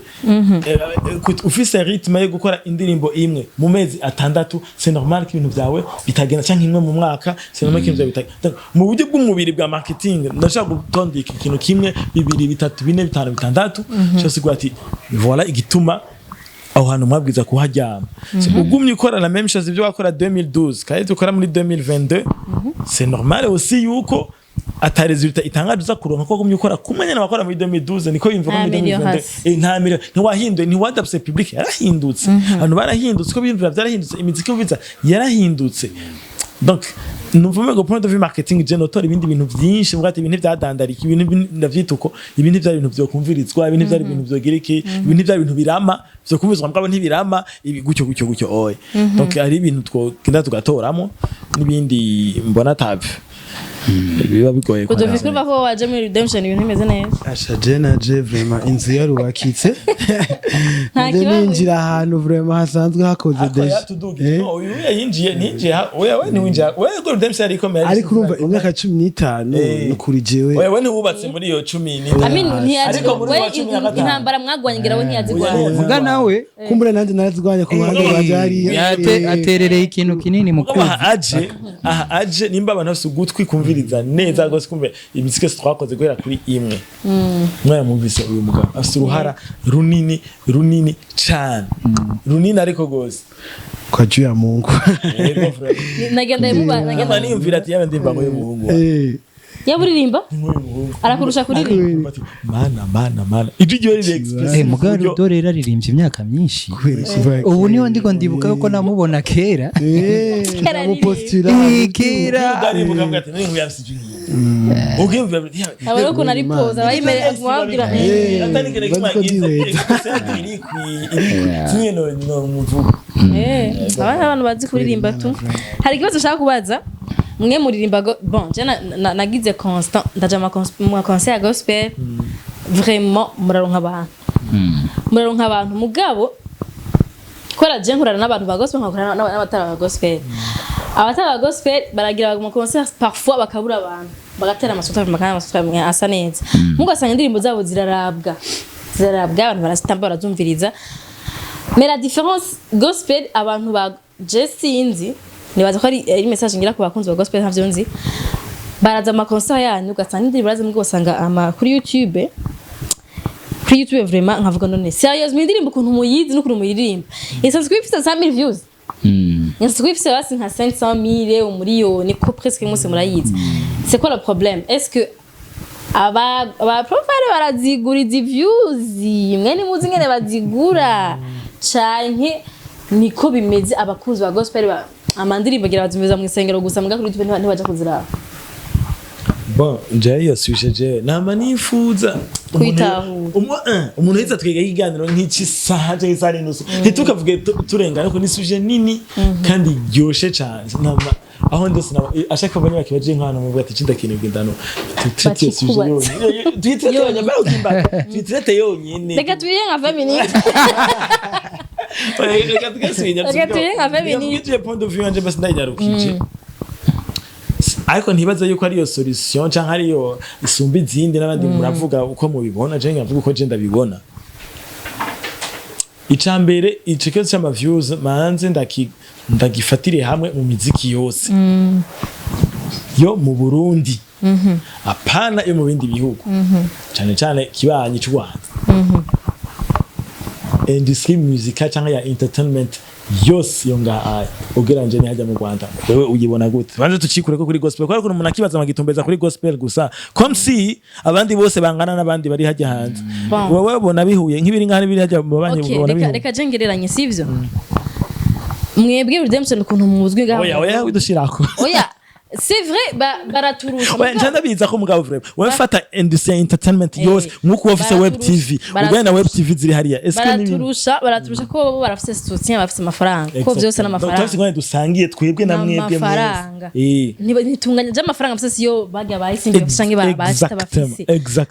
Ufise rythme yo gukora indirimbo imwe mu mezi 6, c'est normal ko ibintu byawe bitagenda, canke imwe mu mwaka, c'est normal ko ibintu byawe bitagenda. Donc, mu buryo bw'umubiri bwa marketing, ndashaka gutondeka ikintu kimwe, bibiri, bitatu, bine, bitanu, bitandatu, cyose kugira ati: "Voilà igituma aho hantu mwabwiza kuharyama." So, ugumye ukora la même chose, ibyo wakora 2012 kandi ukora muri 2022, c'est normal aussi yuko ata résultat itangaje uza kuronka, ko gumye ukora kumwe nyene wakora muri 2012, niko yumva ko Nta muri 2022 amélioration. Nta ntiwahinduye, ntiwadapse. Public yarahindutse, abantu barahindutse, uko biyumvira byarahindutse, imiziki biza yarahindutse. Donc numva umengo point de vue marketing, je notora ibindi bintu byinshi mvuga ati ibintu byadandarika, ibintu ndavyita uko, ibintu byari ibintu vyokumvirizwa, ibintu byari ibintu vyogira iki, ibintu byari ibintu birama vyokumvirizwa, mugabo ntibirama ibi gutyo gutyo gutyo oye. Donc hari ibintu twogenda tugatoramo n'ibindi mbona tavyo. Biba bigoye. Rudoviko, urumva ko waje muri Redemption ibintu bimeze neza. Asha, je naje vraiment inzu yarubakitse. Nta Nje kibazo. ninjira ahantu vraiment hasanzwe hakoze Ariko déjà. yatudugije. No, uyu yinjiye, ntinjiye oya, we ntiwinjiye, we go Redemption yari ikomeye. Ariko urumva imyaka 15 nukuri jewe. Oya, we ntiwubatse muri iyo cumi I n'itanu. mean, ntiyazi. Ariko muri We wa 15. intambara mwagwanye ngira we ntiyazigwanye. Oya. Muga nawe Kumbura nanjye narazigwanye ku ruhande rwanje hariya. Aterereye ikintu kinini mu Mugabo aha kumva. Aje nimba abantu bafise ugutwi kumviriza neza rwose, kumve imiziki yose twakoze guhera kuri imwe mwayamwumvise, uyu mugabo afise uruhara runini runini cane, runini ariko rwose. Kwa juu ya Mungu. Yego, vraiment. Nagenda muba nagenda. Nama niyumvira ati yaba ndimba nk'uyu muhungu wa Yaba uririmba, nk'uyu muhungu. arakurusha kuririmba. Ati, mana mana mana, ijwi ryiwe riri expressive. Muga Rudo rero aririmbye imyaka myinshi. Kubera kuva Ubu niho ndiko ndibuka yuko namubona kera. Kera. Namupostula. Kera. Ndaribuka avuga ati nari nk'uyu afise ijwi nk'iyi, ukiyumvira ati, Aba rero ukuntu ari poza abayimere mwabwira. Atari kene Bazi ko ndihweza. Irikwiye kimwe no muvuga. Aba ni abantu bazi kuririmba tu. Hari ikibazo ushaka kubaza mwe muririmba bon, je nagize constant ndaja mu ma concert ya gospel, vraiment muraronka abantu, muraronka abantu. Mugabo kubera je nkorana n'abantu ba gospel, nkakorana n'abatari ba gospel, abatari ba gospel baragira mu concert parfois bakabura abantu, bagatera amasota bakana amasota asa neza, mugasanga indirimbo zabo zirarabwa, zirarabwa, abantu barazitamba, barazumviriza. Mais la différence gospel, abantu ba je sinzi, nibaza ko ari message ngira ku bakunzi ba gospel, ntavyo nzi, baraza ama concert yanyu ugasanga indirimbo baraza, mbwo ugasanga ama kuri YouTube vraiment nkavuga: none sérieusement, indirimbo ukuntu muyizi n'ukuntu muyiririmba isanzwe kuba ifise 100,000 views, isanzwe kuba ifise basi nka 500,000, umuriyoni, ko presque mwese murayizi. C'est quoi le problème? Est-ce que aba profile barazigura izi views? Mwe nimuzi ngene bazigura canke niko bimeze? Abakunzi ba gospel amandirimbo gira bazumviza mu isengero gusa, muga kuri YouTube ntibaja kuziraba. Bon, jewe iyo sujet jewe nama nifuza Kuyitahura. Umuntu wese atwiga ikiganiro nk'iki saha cyangwa isaha n'inusu, ntitukavuge turengana ko ni sujet nini kandi iryoshe cane. Nama aho ndose nama ashaka kubona bakibaje nk'ahantu muvuga ati cinda kintu bwindano tutraite iyo sujet Bakikubaza. yonyine, tuyitraite yonyine, mbere ukimba tuyitraite yonyine. Reka tuyihe nka 20 minutes. Reka tugasubira. Reka tuyihe nka 20 minutes. Ngiye point of view yanje basi ndayirarukije, ariko ntibaza yuko ariyo solution canke ariyo isumba izindi. N'abandi muravuga uko mubibona, je nkavuga uko je ndabibona. Ica mbere, ico kibazo c'ama views manze ndagifatire hamwe mu miziki yose yo mu Burundi, apana yo mu bindi bihugu, cane cane kibanyi c'u Rwanda. Industrie musicale cyangwa ya entertainment yose yo ngaha ugereranyije n'ihajya mu Rwanda, wewe uyibona gute? Banze tucikure ko kuri gospel, kubera ko umuntu akibaza magitumbeza kuri gospel gusa, comme si abandi bose bangana n'abandi bari hajya hanze. Bon. Wowe ubona bihuye nk'ibiri ngaha n'ibiri hajya mu banyi? Okay, Ubona reka bihuye? Reka je ngereranye, sivyo? Mwebwe Redemption ukuntu muzwi ngaha. Oya oya, widushirako. Oya, c'est vrai, baraturusha. Oya, nca ndabiza ko mugabo vraiment wewe fata industry ya entertainment yose nk'uko wafise web Baraturusha. TV, ugana na web TV ziri hariya, est-ce que ni Baraturusha ko bo barafise soutien, barafise amafaranga, ko vyose n'amafaranga. Turafise ingorane dusangiye twebwe na mwebwe mwese. N'amafaranga. Ntitunganya je amafaranga mfise siyo barya bayisingiye bafise canke bashita bafise.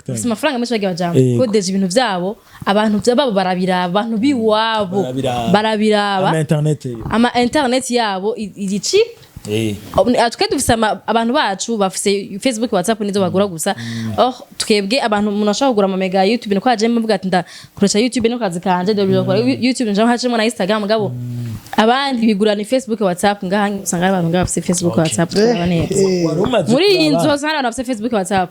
Bafise amafaranga menshi barya bajambo. Yego. Ko déjà ibintu vyabo, abantu babo barabiraba, abantu biwabo Barabiraba. barabiraba. Ama internet yo. Ama internet yabo iri cheap. Twe dufise abantu bacu bafise Facebook, WhatsApp, nizo bagura gusa. Oh, twebwe abantu umuntu ashobora kugura ama mega ya YouTube, niko aje mvuga ati ndakoresha YouTube no kazi kanje, dore gukora YouTube nje hacemo na Instagram. Mugabo abandi bigura ni Facebook, WhatsApp. Ngaha usanga ari abantu ngaha bafise Facebook, WhatsApp, turaba neza. Wari umaze Muri iyi nzu kuraba. hose hari abantu bafise Facebook, WhatsApp,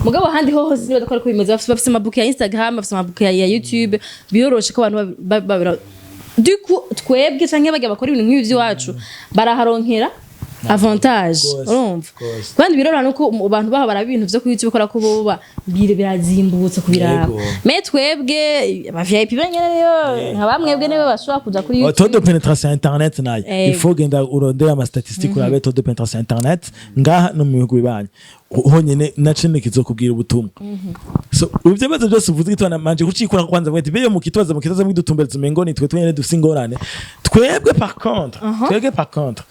mugabo ahandi ho hose niba ko bimeze, bafise amabuke ya Instagram, bafise amabuke ya YouTube, biyoroshe ko abantu du coup twebwe canke bajya bakora ibintu nk'ibi by'iwacu baraharonkera avantage. Gose, Urumva? Gose. Kandi biroroha nuko abantu baho baraba ibintu vyo kuri YouTube, kubera ko bo birazimbutse kubiraba. Yego. Mais twebwe aba VIP benyene niyo nka bamwebwe nibo bashobora kuja kuri Oh, taux de YouTube. pénétration internet nayo, il faut genda urondera ama statistique, urabe taux de pénétration internet ngaha no mu bihugu bibanyi honyene, nacene kizokubwira ubutumwa. So ivyo bibazo byose uvuze gitwana manje kucikura kwanza mwete beyo mukitoza mwidutumbereza umengo ni twe twenyene dufise ingorane. Twebwe par contre, twebwe par contre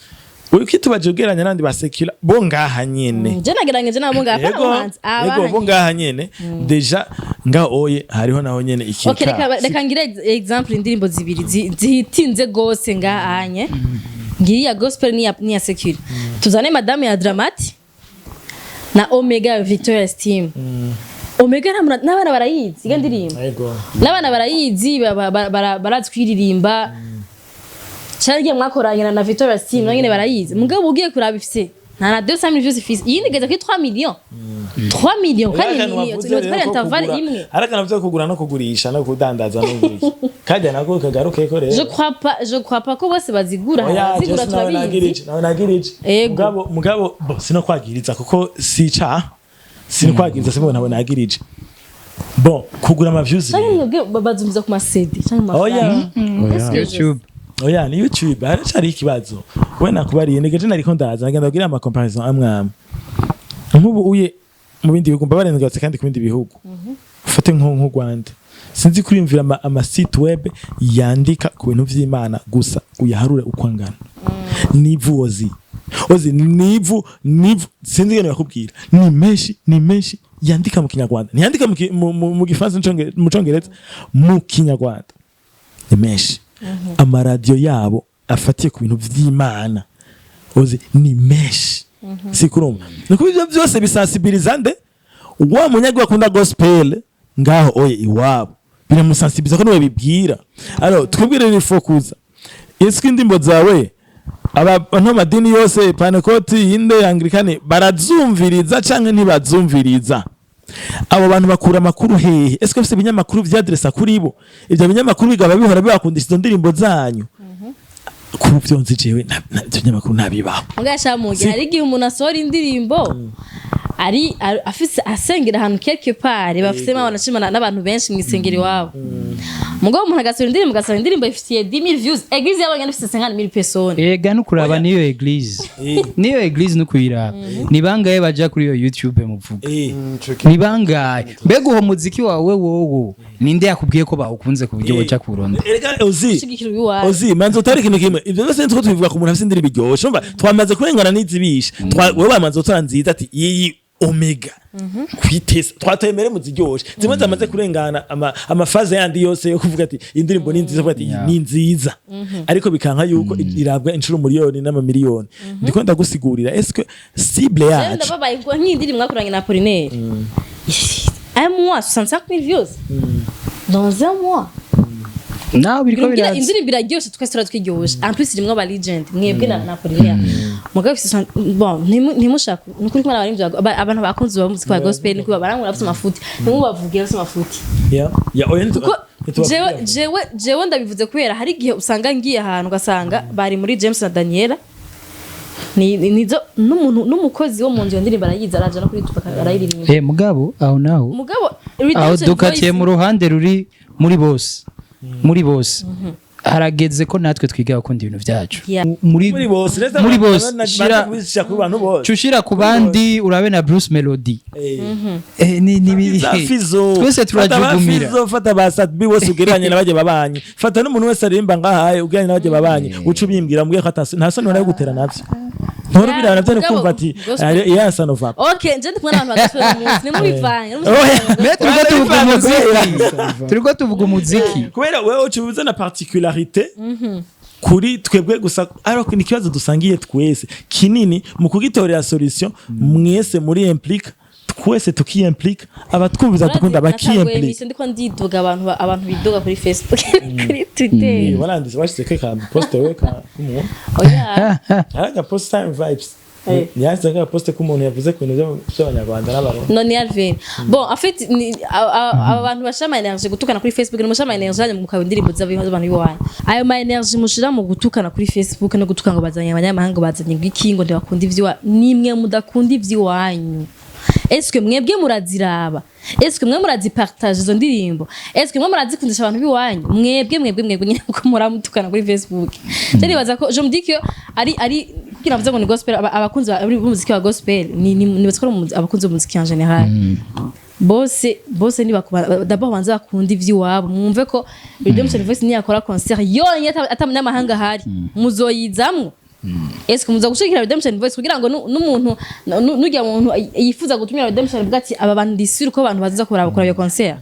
Ukitubaje ugereranya n'abandi ba secular bo ngaha nyene. Je nagereranyije nabo ngaha, Yego, pana hanze. yego, bo ngaha nyene déjà ngaho oye hariho naho nyene Okay, ikika. reka ngire example, indirimbo zibiri zihitinze gose ngahanye, ngiyi ya gospel niya secular. Tuzane Madame ya Dramati na Omega ya Victoria's Team. Omega n'abana barayizi iyo ndirimbo. N'abana barayizi, barazi kuyiririmba. Cyangwa mwakoranye na Victoria's Team, nayo nyene barayizi. Mugabo ugiye kuraba, ifise nta na 200 views ifise, iyindi igeze kuri 3 millions, 3 millions, kandi ni intervalle imwe. Hari akantu byo kugura no kugurisha no kudandaza no kugurisha kajya nako kagarukeko rero. Je crois pas, je crois pas ko bose bazigura. Oya, Abazigura Jesse nawe turabizi. nagirije, nawe nagirije. Ego. Mugabo bo sino kwagiriza, kuko si icaha, sino kwagiriza, simbo nawe nagirije. Bon, kugura ama views Canke rero. mwebwe bazumviza ku ma CD canke mu Oya. mafaranga? YouTube. Oya, ni YouTube haracari ikibazo. We nakubariye ngeje, nariko ndaza nagenda kugira ama comparison amwe amwe. Nk'ubu uye mu bindi bihugu, mbabarira, ngarutse kandi ku bindi bihugu, ufate nko Rwanda, sinzi kuriyumvira ama site web yandika ku bintu vy'Imana gusa, uyaharure uko angana. Nivu ozi nivu, sinzi ngene bakubwira, ni menshi, ni menshi yandika mu Kinyarwanda, ntiyandika mu Gifaransa, mu Congereza, mu Kinyarwanda ni menshi. Amaradiyo yabo afatiye ku bintu vy'Imana ozi ni menshi, si kurumva? Ni kuba ivyo byose bisensibiliza nde? Wa munyagihugu akunda gospel ngaho oye iwabo, biramusensibiliza ko niwe bibwira. Alors twebwe rero ifokuza ese indirimbo zawe aba madini yose, Pantekoti, inde, Anglikane, barazumviriza canke ntibazumviriza? Abo bantu bakura amakuru hehe? Ese bafise ibinyamakuru vyadresa kuri bo? Ivyo binyamakuru bigaba bihora bibakundisha izo ndirimbo zanyu? Ku byo nzi jewe, ivyo binyamakuru ntabibaho. Mugashamuge, hari igihe umuntu asohora indirimbo ari afise asengera ahantu quelque part, bafisemo abantu n'abantu benshi mu isengero iwabo. Mugabo umuntu agasohora indirimbo, ugasanga indirimbo ifitiye 10,000 views, église y'abanyene ifise 50,000 personnes. Ega no kuraba niyo église, niyo église no kuyiraba, ni bangahe baja kuri iyo YouTube muvuga? Ni bangahe? Mbega uwo muziki wawe wowo ninde yakubwiye ko bawukunze ku buryo boja kuwurondera? Erega uzi Shigikira iwawe. Ozi manze utari ikintu kimwe, ivyo byose nitwo tubivuga ku muntu afise indirimbo iryoshe. Umva, twamaze kurengana n'izibisha. Wewe bamaze gutora nziza, ati iyi Omega kwitesa, twatembere mu ziryoshe zimwe zamaze kurengana ama phases yandi yose yo kuvuga ati indirimbo ni nziza, kuvuga ati iyi ni nziza, ariko bikanka yuko irabwa inshuro miliyoni n'amamiliyoni. Ndiko ndagusigurira, est-ce que cible Rero yacu ndababaye ngo nk'indirimbo mwakoranye na Apollinaire, un mois, 65 000 views dans un mois. Nawe biriko Birumbwira biraza. indirimbo iraryoshe, twese turatwiryoshe, en plus irimwo aba legend, mwebwe na Apollinaire. Mugabo ifise bon, ntimushaka nukuri kumwe n'abarimvyi abantu bakunze ba muziki wa gospel, nikuba barangura bafise amafuti, ntimubavuge bafise amafuti. Yeah, oya, Kuko jewe ndabivuze kubera hari igihe usanga ngiye ahantu, ugasanga bari muri James na Daniela, nizo n'umuntu n'umukozi wo mu nzu, iyo ndirimbo arayizi, araja no kuri YouTube arayiririmba. Mugabo aho naho Mugabo aho Redemption dukatiye Voice mu ruhande ruri muri bose, muri bose harageze ko natwe twiga gukunda ibintu byacu. Muri muri bose rero. Muri bose shira kubishyira ku bantu bose. Cushira ku bandi, urabe na Bruce Melody. Ni Za Fizo. Twese Fata ba turajugumira. Fizo, fata ba Sadbi bose ugereranye n'abajya babanyi, fata n'umuntu wese aririmba ngahaye ugereranye n'abajya babanyi, uca ubimbwira, mbwiye ko nta soni wari gutera navyo, ntora ubiraba navyo Mugabo, kumva ati gospel- iya sanova. Okay, nje ndi kumwe n'abantu ba gospel uyu munsi, nimubivanye. Me turiko tuvuga umuziki, turiko tuvuga umuziki. Kubera wewe uca uzana particularité kuri twebwe gusa, ariko ni ikibazo dusangiye twese kinini mu kugitorera solution. Mwese muri implique, twese tukiyimplique, abatwumviza dukunda bakiyimplique. Émission ndiko ndidoga, abantu abantu bidoga kuri Facebook, kuri Twitter. Waranditse, washize ka poste we ka k'umuntu. Oya. Hari aga post time vibes. Yanditse ka poste k'umuntu yavuze ku bintu by'Abanyarwanda n'Abarundi. No, ni Alvin. Bon, en fait ni aba bantu bashira ama énergie gutukana kuri Facebook, ni mushira ama énergie yanyu mukaba indirimbo z'abantu b'iwanyu. Ayo ma énergie mushira mu gutukana kuri Facebook no gutukana ngo bazanye abanyamahanga, bazanye iki, ngo ntibakunda ivy'iwa, nimwe mudakunda ivy'iwanyu. Est-ce que mwebwe muraziraba? Est-ce que mwe murazipartage izo ndirimbo? Est-ce que mwe murazikundisha abantu b'iwanyu? Mwebwe nyine ko muramutukana kuri Facebook. Je nibaza ko je me dis que ari kugira mvuze ngo ni gospel, abakunzi b'umuziki wa gospel, ni nibaza ko ari abakunzi b'umuziki en général bose, bose ni bakuba d'abord banza bakunda ivy'iwabo. Mwumve ko Redemption Voice niyakora concert yonyine ata munyamahanga ahari, muzoyizamwo. Est-ce muza gushigikira Redemption Voice kugira ngo n'umuntu n'urya muntu yifuza gutumira Redemption avuga ati aba bantu ndisure ko abantu baza kuraba kora iyo concert,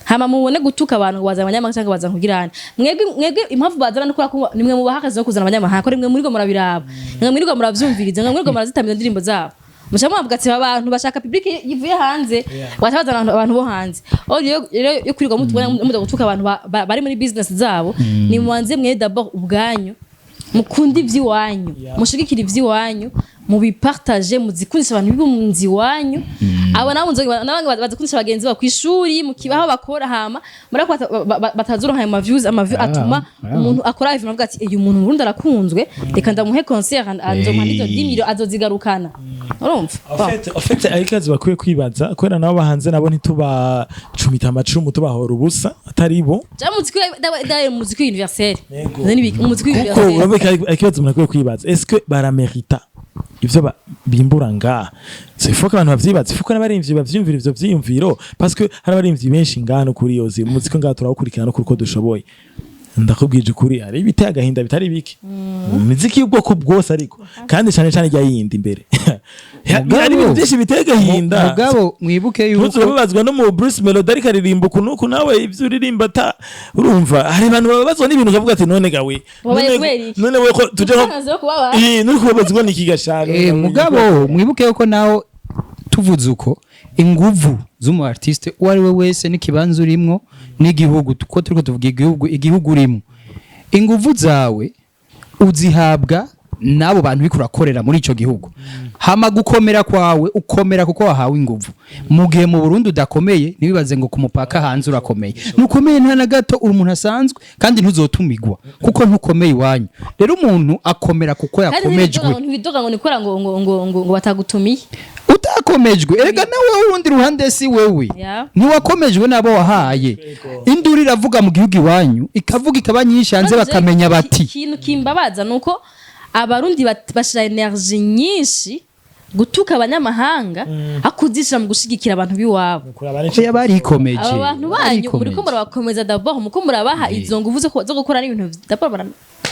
hama mubone gutuka abantu ngo bazana abanyamahanga cyangwa bazana kugira hane? Mwebwe impamvu bazana no kubera ko nimwe mubaha akazi ko kuzana abanyamahanga, ko nimwe murigo murabiraba, nimwe murigo muravyumviriza, nimwe murigo murazitamiza indirimbo zabo, muca mubavuga ati aba bantu bashaka public yivuye hanze, baca bazana abantu bo hanze. Aho rero yo kwirirwa mutubona muza gutuka abantu bari muri business zabo, ni mubanze mwe d'abord ubwanyu mukunde ivy'iwanyu, mushigikire ivy'iwanyu, mubipartage, muzikundisha abantu b'ibunzi iwanyu. Abo nabo nabo bazikundisha bagenzi babo kw'ishuri, mu kibaho bakora. Hama murako batazuronka ayo ma views, ama views atuma umuntu akora ibintu avuga ati uyu muntu mu Burundi arakunzwe, reka ndamuhe concert, azomuha n'izo 10 millions azozigarukana. Urumva? En fait, ariko akazi bakwiye kwibaza kubera nabo bahanze, nabo ntitubacumita amacumu tubahora ubusa atari bo. Ja muziki da muziki universel. Yego. Umuziki Kuko universel. urabona ko ari ikibazo umuntu akwiye kwibaza: est-ce que baramerita ivyo bimbura ngaha? C'est faut ko abantu bavyibaza, il faut ko n'abarimvyi bavyiyumvira ivyo vyiyumviro, parce que hari abarimvyi benshi ngaha no kuri yozi umuziki ngaha turawukurikirana no kuri uko dushoboye. Ndakubwije ukuri, hari ibiteye agahinda bitari bike mu miziki y'ubwoko bwose, ariko kandi cane cane rya yindi imbere hari ibintu byinshi biteye agahinda. Mugabo mwibuke yuko Ntuzurababazwa no mu Bruce Melody ariko aririmba uku nuku, nawe ibyo uririmba ata urumva hari abantu bababazwa n'ibintu ukavuga ati none gawe Wabaye none kubera iki? None we ko tuje ko Umusanzu wo kubabara. Eh, nuri kubabazwa n'iki gashano? Mugabo mwibuke yuko naho tuvuze uko, inguvu z'umu artiste uwo ari we wese n'ikibanza urimwo n'igihugu, ko turiko tuvuga igihugu, igihugu urimo, inguvu zawe uzihabwa n'abo bantu uriko urakorera muri ico gihugu. Hama gukomera kwawe, ukomera kuko wahawe inguvu. Mu gihe mu Burundi udakomeye, ntibibaze ngo ku mupaka hanze urakomeye. Ntukomeye nta na gato, uri umuntu asanzwe kandi ntuzotumigwa kuko ntukomeye iwanyu. Rero umuntu akomera kuko Kandi yakomejwe. ntibidoga ngo nikora ngo batagutumiye. Utakomejwe erega nawe urundi ruhande si wewe. Ntiwakomejwe n'abo wahaye. Induru iravuga mu gihugu iwanyu, ikavuga ikaba nyinshi hanze, bakamenya bati Ikintu kimbabaza nuko Abarundi bashira énergie nyinshi gutuka abanyamahanga akuzishira mu gushigikira abantu b'iwabo. Oya, barikomeje. Aba bantu banyu muriko Barikomeje. murabakomeza d'abord, muko murabaha izo nguvu zo gukora n'ibintu d'abord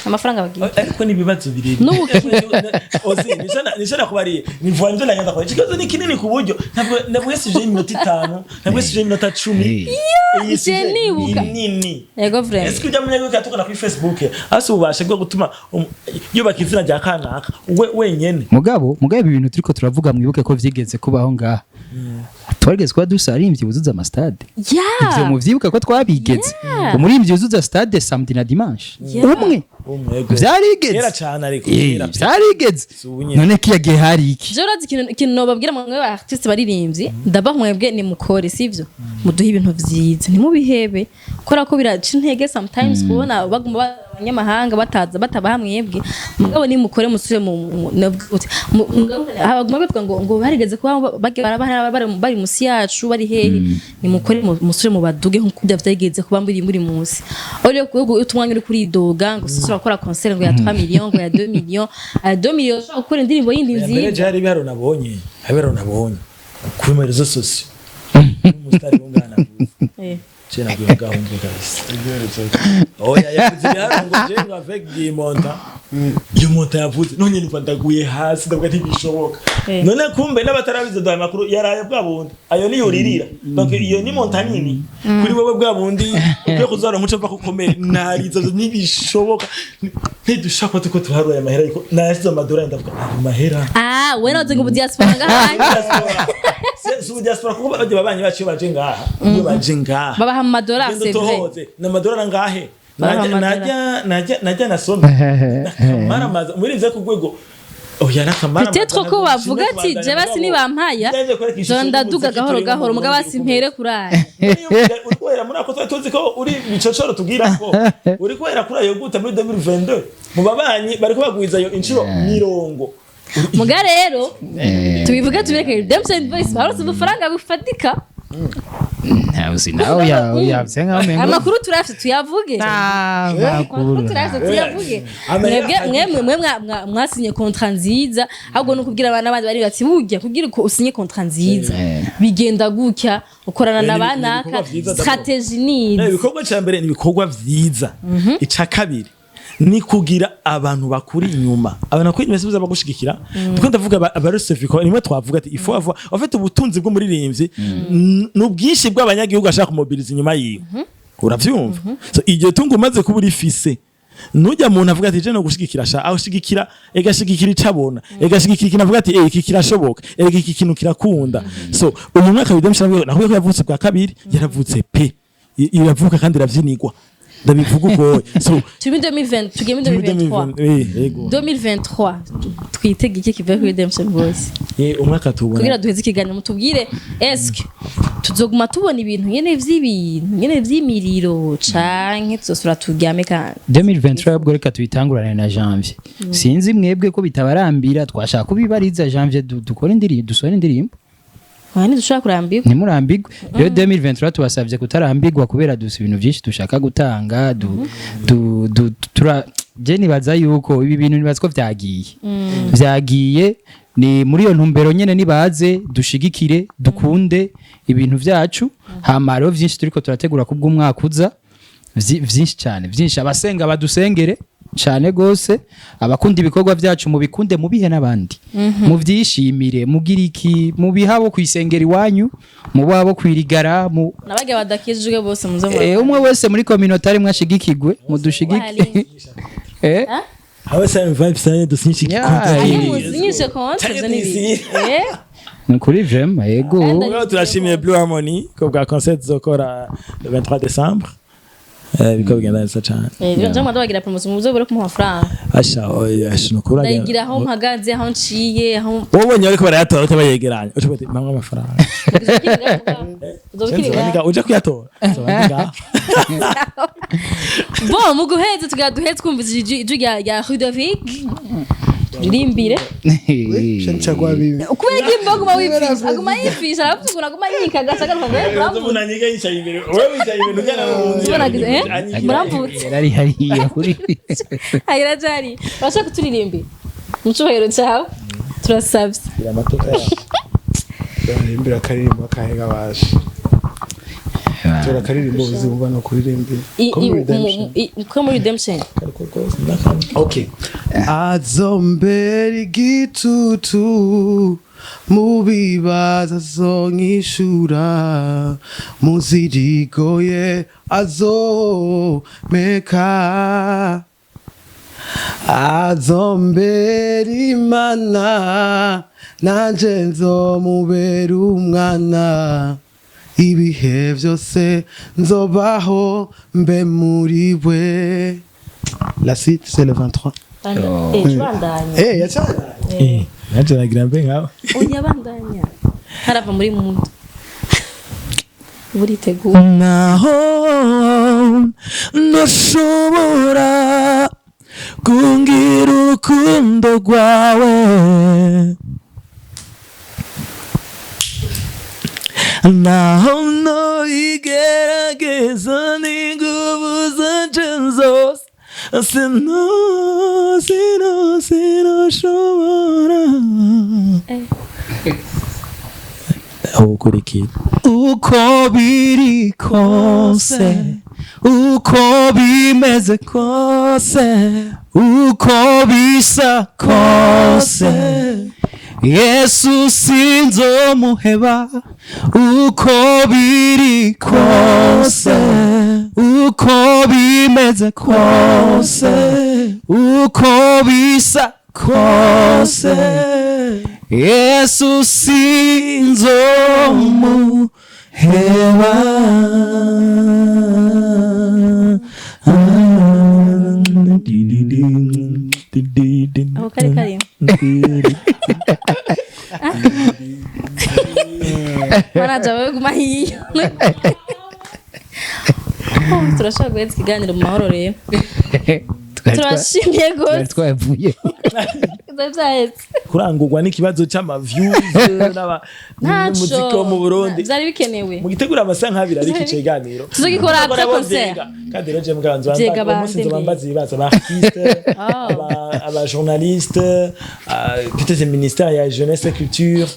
amafaranga bagiye. Ariko ni ibibazo birebire. Ozi nisha nakubariye ni vuba nivyo nagenda kwa ikibazo ni kinini ku buryo ntabwo nabwo sujet y'iminota 5, ntabwo sujet y'iminota 10. Iyi Je sujet nibuka. ni nini. Yego, vraiment. Ese ujya munyagihugu atukana kuri Facebook hasi ububasha bwo gutuma yubaka izina rya kanaka we wenyene? Mugabo ibi bintu turiko turavuga, mwibuke ko vyigeze kubaho ngaha. Twarigeze kuba dusa arimvyi wuzuza amastade. Ivyo muvyibuke ko twabigeze. Umuririmvyi wuzuza stade samedi na dimanche. Umwe. Umwego. Vyarigeze. Kera cane ariko. Eh, kera. vyarigeze. Si ubu nyene. None kiya gihe hari iki? Je urazi ikintu nobabwira mwebwe ba artiste baririmbyi? Ndabaha mwebwe nimukore, sivyo? Muduhe ibintu vyiza, ntimubihebe, kubera ko biraca intege sometimes kubona baguma abanyamahanga bataza batabaha mwebwe. Mugabo nimukore, musubire mu baguma bavuga ngo barigeze kuba barabaha bari musi yacu, bari hehe? Nimukore, musubire mu baduge nkuko bya vyageze kuba muri musi. Uri utumwanya uri kuridoga ngo usubira gukora concert ngo ya 3 millions, ngo ya 2 millions, aya 2 millions ushobora gukora indirimbo yindi Mbere nziza. je hari ibiharuro nabonye, hari ibiharuro nabonye kuri ma réseaux sociaux umusitari wungana. Je naguye ngaho mve kabisa. Oya, yavuze ibiharuro ngo je ngo avec des montants, iyo montant yavuze none numva ndaguye hasi, ndavuga ntibishoboka. None kumbe n'abatarabize duhaye amakuru yaraye bwa bundi ayo niyo uririra. Donc iyo ni montant nini kuri wewe, bwa bundi ukwiye kuzara umuco mva kukomeye narizo ntibishoboka, ntidushaka tuko tuharura aya mahera, ariko nayasize amadorari ndavuga ayo mahera. Ah, we naze ngo diaspora ngaha. Si ubu diaspora, kuko bajya babanyi bacu iyo baje ngaha, iyo baje ngaha babaha amadolari, Genda c'est vrai. utohoze ni amadolari angahe? Babaha Najya najya najya nasome nakamaramaza muri ivyo ku rwego, oya, nakamaramaza. Peut-être ko bavuga ati je basi nibampaya zo ndaduga gahoro gahoro, mugabo basi mpere kuraya. Uri kubera muri ako twari tuzi ko uri bicocoro tubwira ko uri kubera kuri ayo gute muri 2022 mu babanyi bariko bagwiza ayo inshuro 40. Muga rero tubivuge tubireke, Redemption Voice baronse udufaranga bufatika. Ntawe nawe yavuze nkaho umengo Amakuru turayafite, tuyavuge. Amakuru turayafite, tuyavuge. Mwebwe mwe mwasinye contrat nziza, ahubwo ni ukubwira abana bandi bari bati burya kugira uko usinye contrat nziza bigenda gutya, ukorana na Ni banaka ibikorwa vyiza. Stratégie ni Ibikorwa cya mbere ni ibikorwa vyiza, ica kabiri Ni kugira abantu bakuri inyuma, abantu bakuri inyuma sibuza bagushigikira. Ndiko ndavuga abarosefiko nimwe twavuga ati il faut avoir en fait ubutunzi bw'umuririmbyi n'ubwinshi bw'abanyagihugu ashaka kumobiliza inyuma yiwe, uravyumva? So iryo tungo umaze kuba urifise, nujya muntu avuga ati je no gushigikira sha, aho shigikira, egashigikira ico abona, egashigikira ikintu avuga ati eh, iki kirashoboka, erega iki kintu kirakunda. So uyu mwaka Redemption nakubwiye ko yavutse bwa kabiri, yaravutse pe, iravuka kandi iravyinigwa, ndabivuga uko. So Turi muri 2020, tugiye muri 2023. Yego. 2023 twitege iki kivuye kuri Redemption Voice? Umwaka tubona Kugira duheze ikiganiro, mutubwire, eske tuzoguma tubona ibintu nyene vy'ibintu nyene vy'imiriro, canke tuzosubira turyame kandi? 2023 ubwo reka tuyitangurane na janvier. Sinzi mwebwe ko bitabarambira, twashaka kubibariza janvier dukore indirimbo, dusohore indirimbo. Oya, ntidushobora kurambirwa. Ntimurambirwe rero. 2023 tubasabye kutarambirwa kubera dufite ibintu byinshi dushaka gutanga. Du, du, du, tura je nibaza yuko ibi bintu, nibaza ko vyagiye ni muri iyo ntumbero nyene. Nibaze dushigikire, dukunde ibintu vyacu. Hama hariho vyinshi turiko turategura kubw'umwaka uza, vyinshi cyane, vyinshi. Abasenga badusengere cyane gose, abakunda ibikorwa byacu mubikunde, mubihe n'abandi, muvyishimire, mugira iki, mubihe abo kwisengera iwanyu, mubo abo kwirigara mu Nabagiye badakijijwe bose muze. Umwe wese muri communauté arimwe ashigikigwe, mudushigike. Aho Siren Vibes cyane dusinyisha. Yeah. Ahe, muzinyishe konti, ivyo ni ibiki? Ni kuri vraiment, yego. Rero turashimiye Blue Harmony ko bwa concert zokora le 23 décembre. Biko bigenda neza cyane. Je mwada bagira promotion, muze bure kumuha amafaranga. Asha, oya, asha nukura. Ndayigira aho mpagaze, aho nciye, aho Wowe ubonye ariko barayatora, utabayegeranya uca uti mpamwe amafaranga. Uzobikiriga. Uje kuyatora. Nzoba ndi ngaha. Bon, mu guheza tugira duhe twumvise ijwi rya Ludovic, turirimbire. Chagua bibi. Kubera ko imboga aguma wifisha, aguma yifisha, aravuze ukuntu aguma yikaga, ashaka kuvuga. Umuntu anyiga yicaye imbere, wowe wicaye imbere ujyana mu nzu. Tubona, muramvutse. Yarari hariya kuri Hayira jari urashaka kuturirimbira mu cyubahiro cyawe, turasabye. Amateka yawe. Baririmbira akaririmbo akahe bashe? Tora akaririmbo uzumva no kuririmbira. Ko muri Redemption. Ko muri Redemption. Ariko rwose ndakamwe. Okay. Azombera igitutu mu bibazo, azonyishura mu zirigoye, azomeka, azombera Imana, nanje nzomubera umwana, ibihe byose nzobaho mbe muri we. La suite, c'est le 23. Bandanya. Eh, yacana. Nanjye nagira mbe nkawe. Oya, bandanya, harava muri muntu buritegura. Naho ntushobora kungira urukundo rwawe, naho ntoyigerageza n'inguvu zanje zose, sino sino sinoshobora ukurikira. Uko biri kose, uko bimeze kose, uko bisa kose, Yesu sinzomuheba. Uko biri kose, uko bimeze kose, uko bisa kose, Yesu sinzomuheba. Aho kari kari manaja wewe, guma hiyo. Oh, turashobora guheza ikiganiro mu mahoro rero. Turashimye Twari rwose. twavuye. Byari byahetse. Kurangurwa n'ikibazo c'amaviews n'umuziki wo mu Burundi. Byari bikenewe. Mu gitegura amasaha nk'abiri, ariko ico kiganiro Tuzogikora après concert. Kandi rero je mbwa Vyega nzo umunsi bande. nzobambaza ibibazo aba artiste, aba journaliste, peut-être ministère ya jeunesse et culture,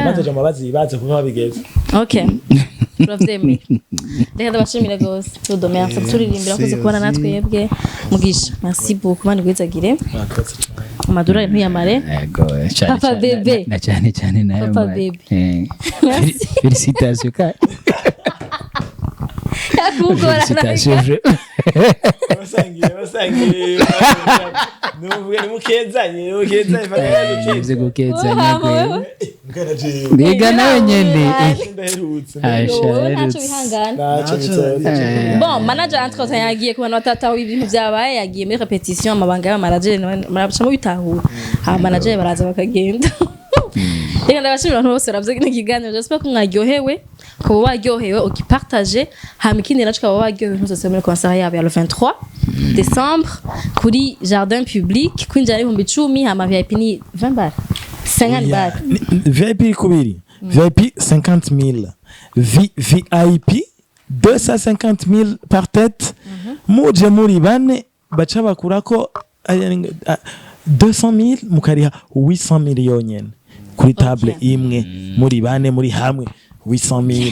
bazoja mubaza ibibazo kuko babigeze. Okay. Turavyemeye. Reka ndabashimire gose. Tudo, merci kuturirimbira, kuze kubana natwebwe. Mugisha, merci beaucoup, Imana igwizagire. Murakoze cyane. Amadorari ntuyamare. Yego, cyane Papa cyane, bébé. na cyane cyane nayo. Papa bébé. Merci. Félicitations ka. Yakugora. Félicitations. Basangiye, basangiye, nuvuge nimukezanye, nimukezanye. Nivyo gukezanya Wowe, gwe. wowe. Mbwana jewe Mbega nawe nyene. Ndaherutse. Asha, Wowe ntacyo aherutse. wihangana. Ntacyo bitwaye. Bon, manager entre temps yagiye ku bantu batataho ibintu byabaye, yagiye muri répétition. Amabanga y'abamanager murabasha mubitahura, aba manager baraza bakagenda. Reka ndabashimira abantu bose baravye kino kiganiro. J'espère ko mwaryohewe. Ukaba waryohewe, ugipartage. Hama ikindi naco, ukaba waryohewe, ntuzose muri concert yabo ya le 23 décembre kuri jardin public. Kwinjira 10,000, hama VIP ni 20 balles, 50 balles. VIP iri kubiri: VIP 50 000, VIP 250 000 par tête. Muje muri bane, baca bakurako 200 000, mukariha 800 000 yonyene kuri table imwe. Muri bane, muri hamwe, 800 000.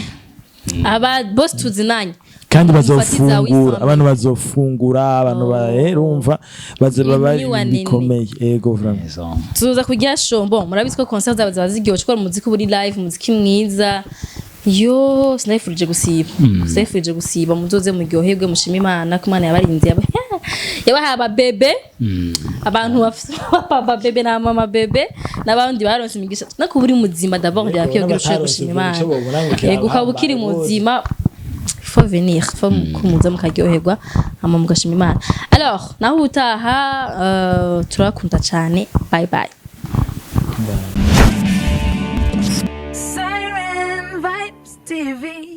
Aba boss tuzinanye. Kandi Mufatiza bazofungura. 800 000. Abantu bazofungura, abantu barumva bazoba Ibintu bari ni wanene. bikomeye, ego vraiment. Tuza kurya shombo. Murabizi ko concert zabo ziba ziryoshe, kubera umuziki uba uri live, umuziki mwiza. Yo, sinayifurije gusiba, sinayifurije gusiba. Muzoze muryoherwe, mushime Imana ko Imana yabarinze, yabahaye ababebe, abantu bafite papa bébé na mama bébé n'abandi baronse imigisha no kuba uri muzima. D'abord birakwiye kugira ushobore gushima Imana. Ico bobona ngo Yego, ukaba ukiri muzima, faut venir, faut kumuza mukaryoherwa, hama mugashima Imana. Alors, naho ubutaha, turakunda cyane. Bye bye. Siren Vibes TV.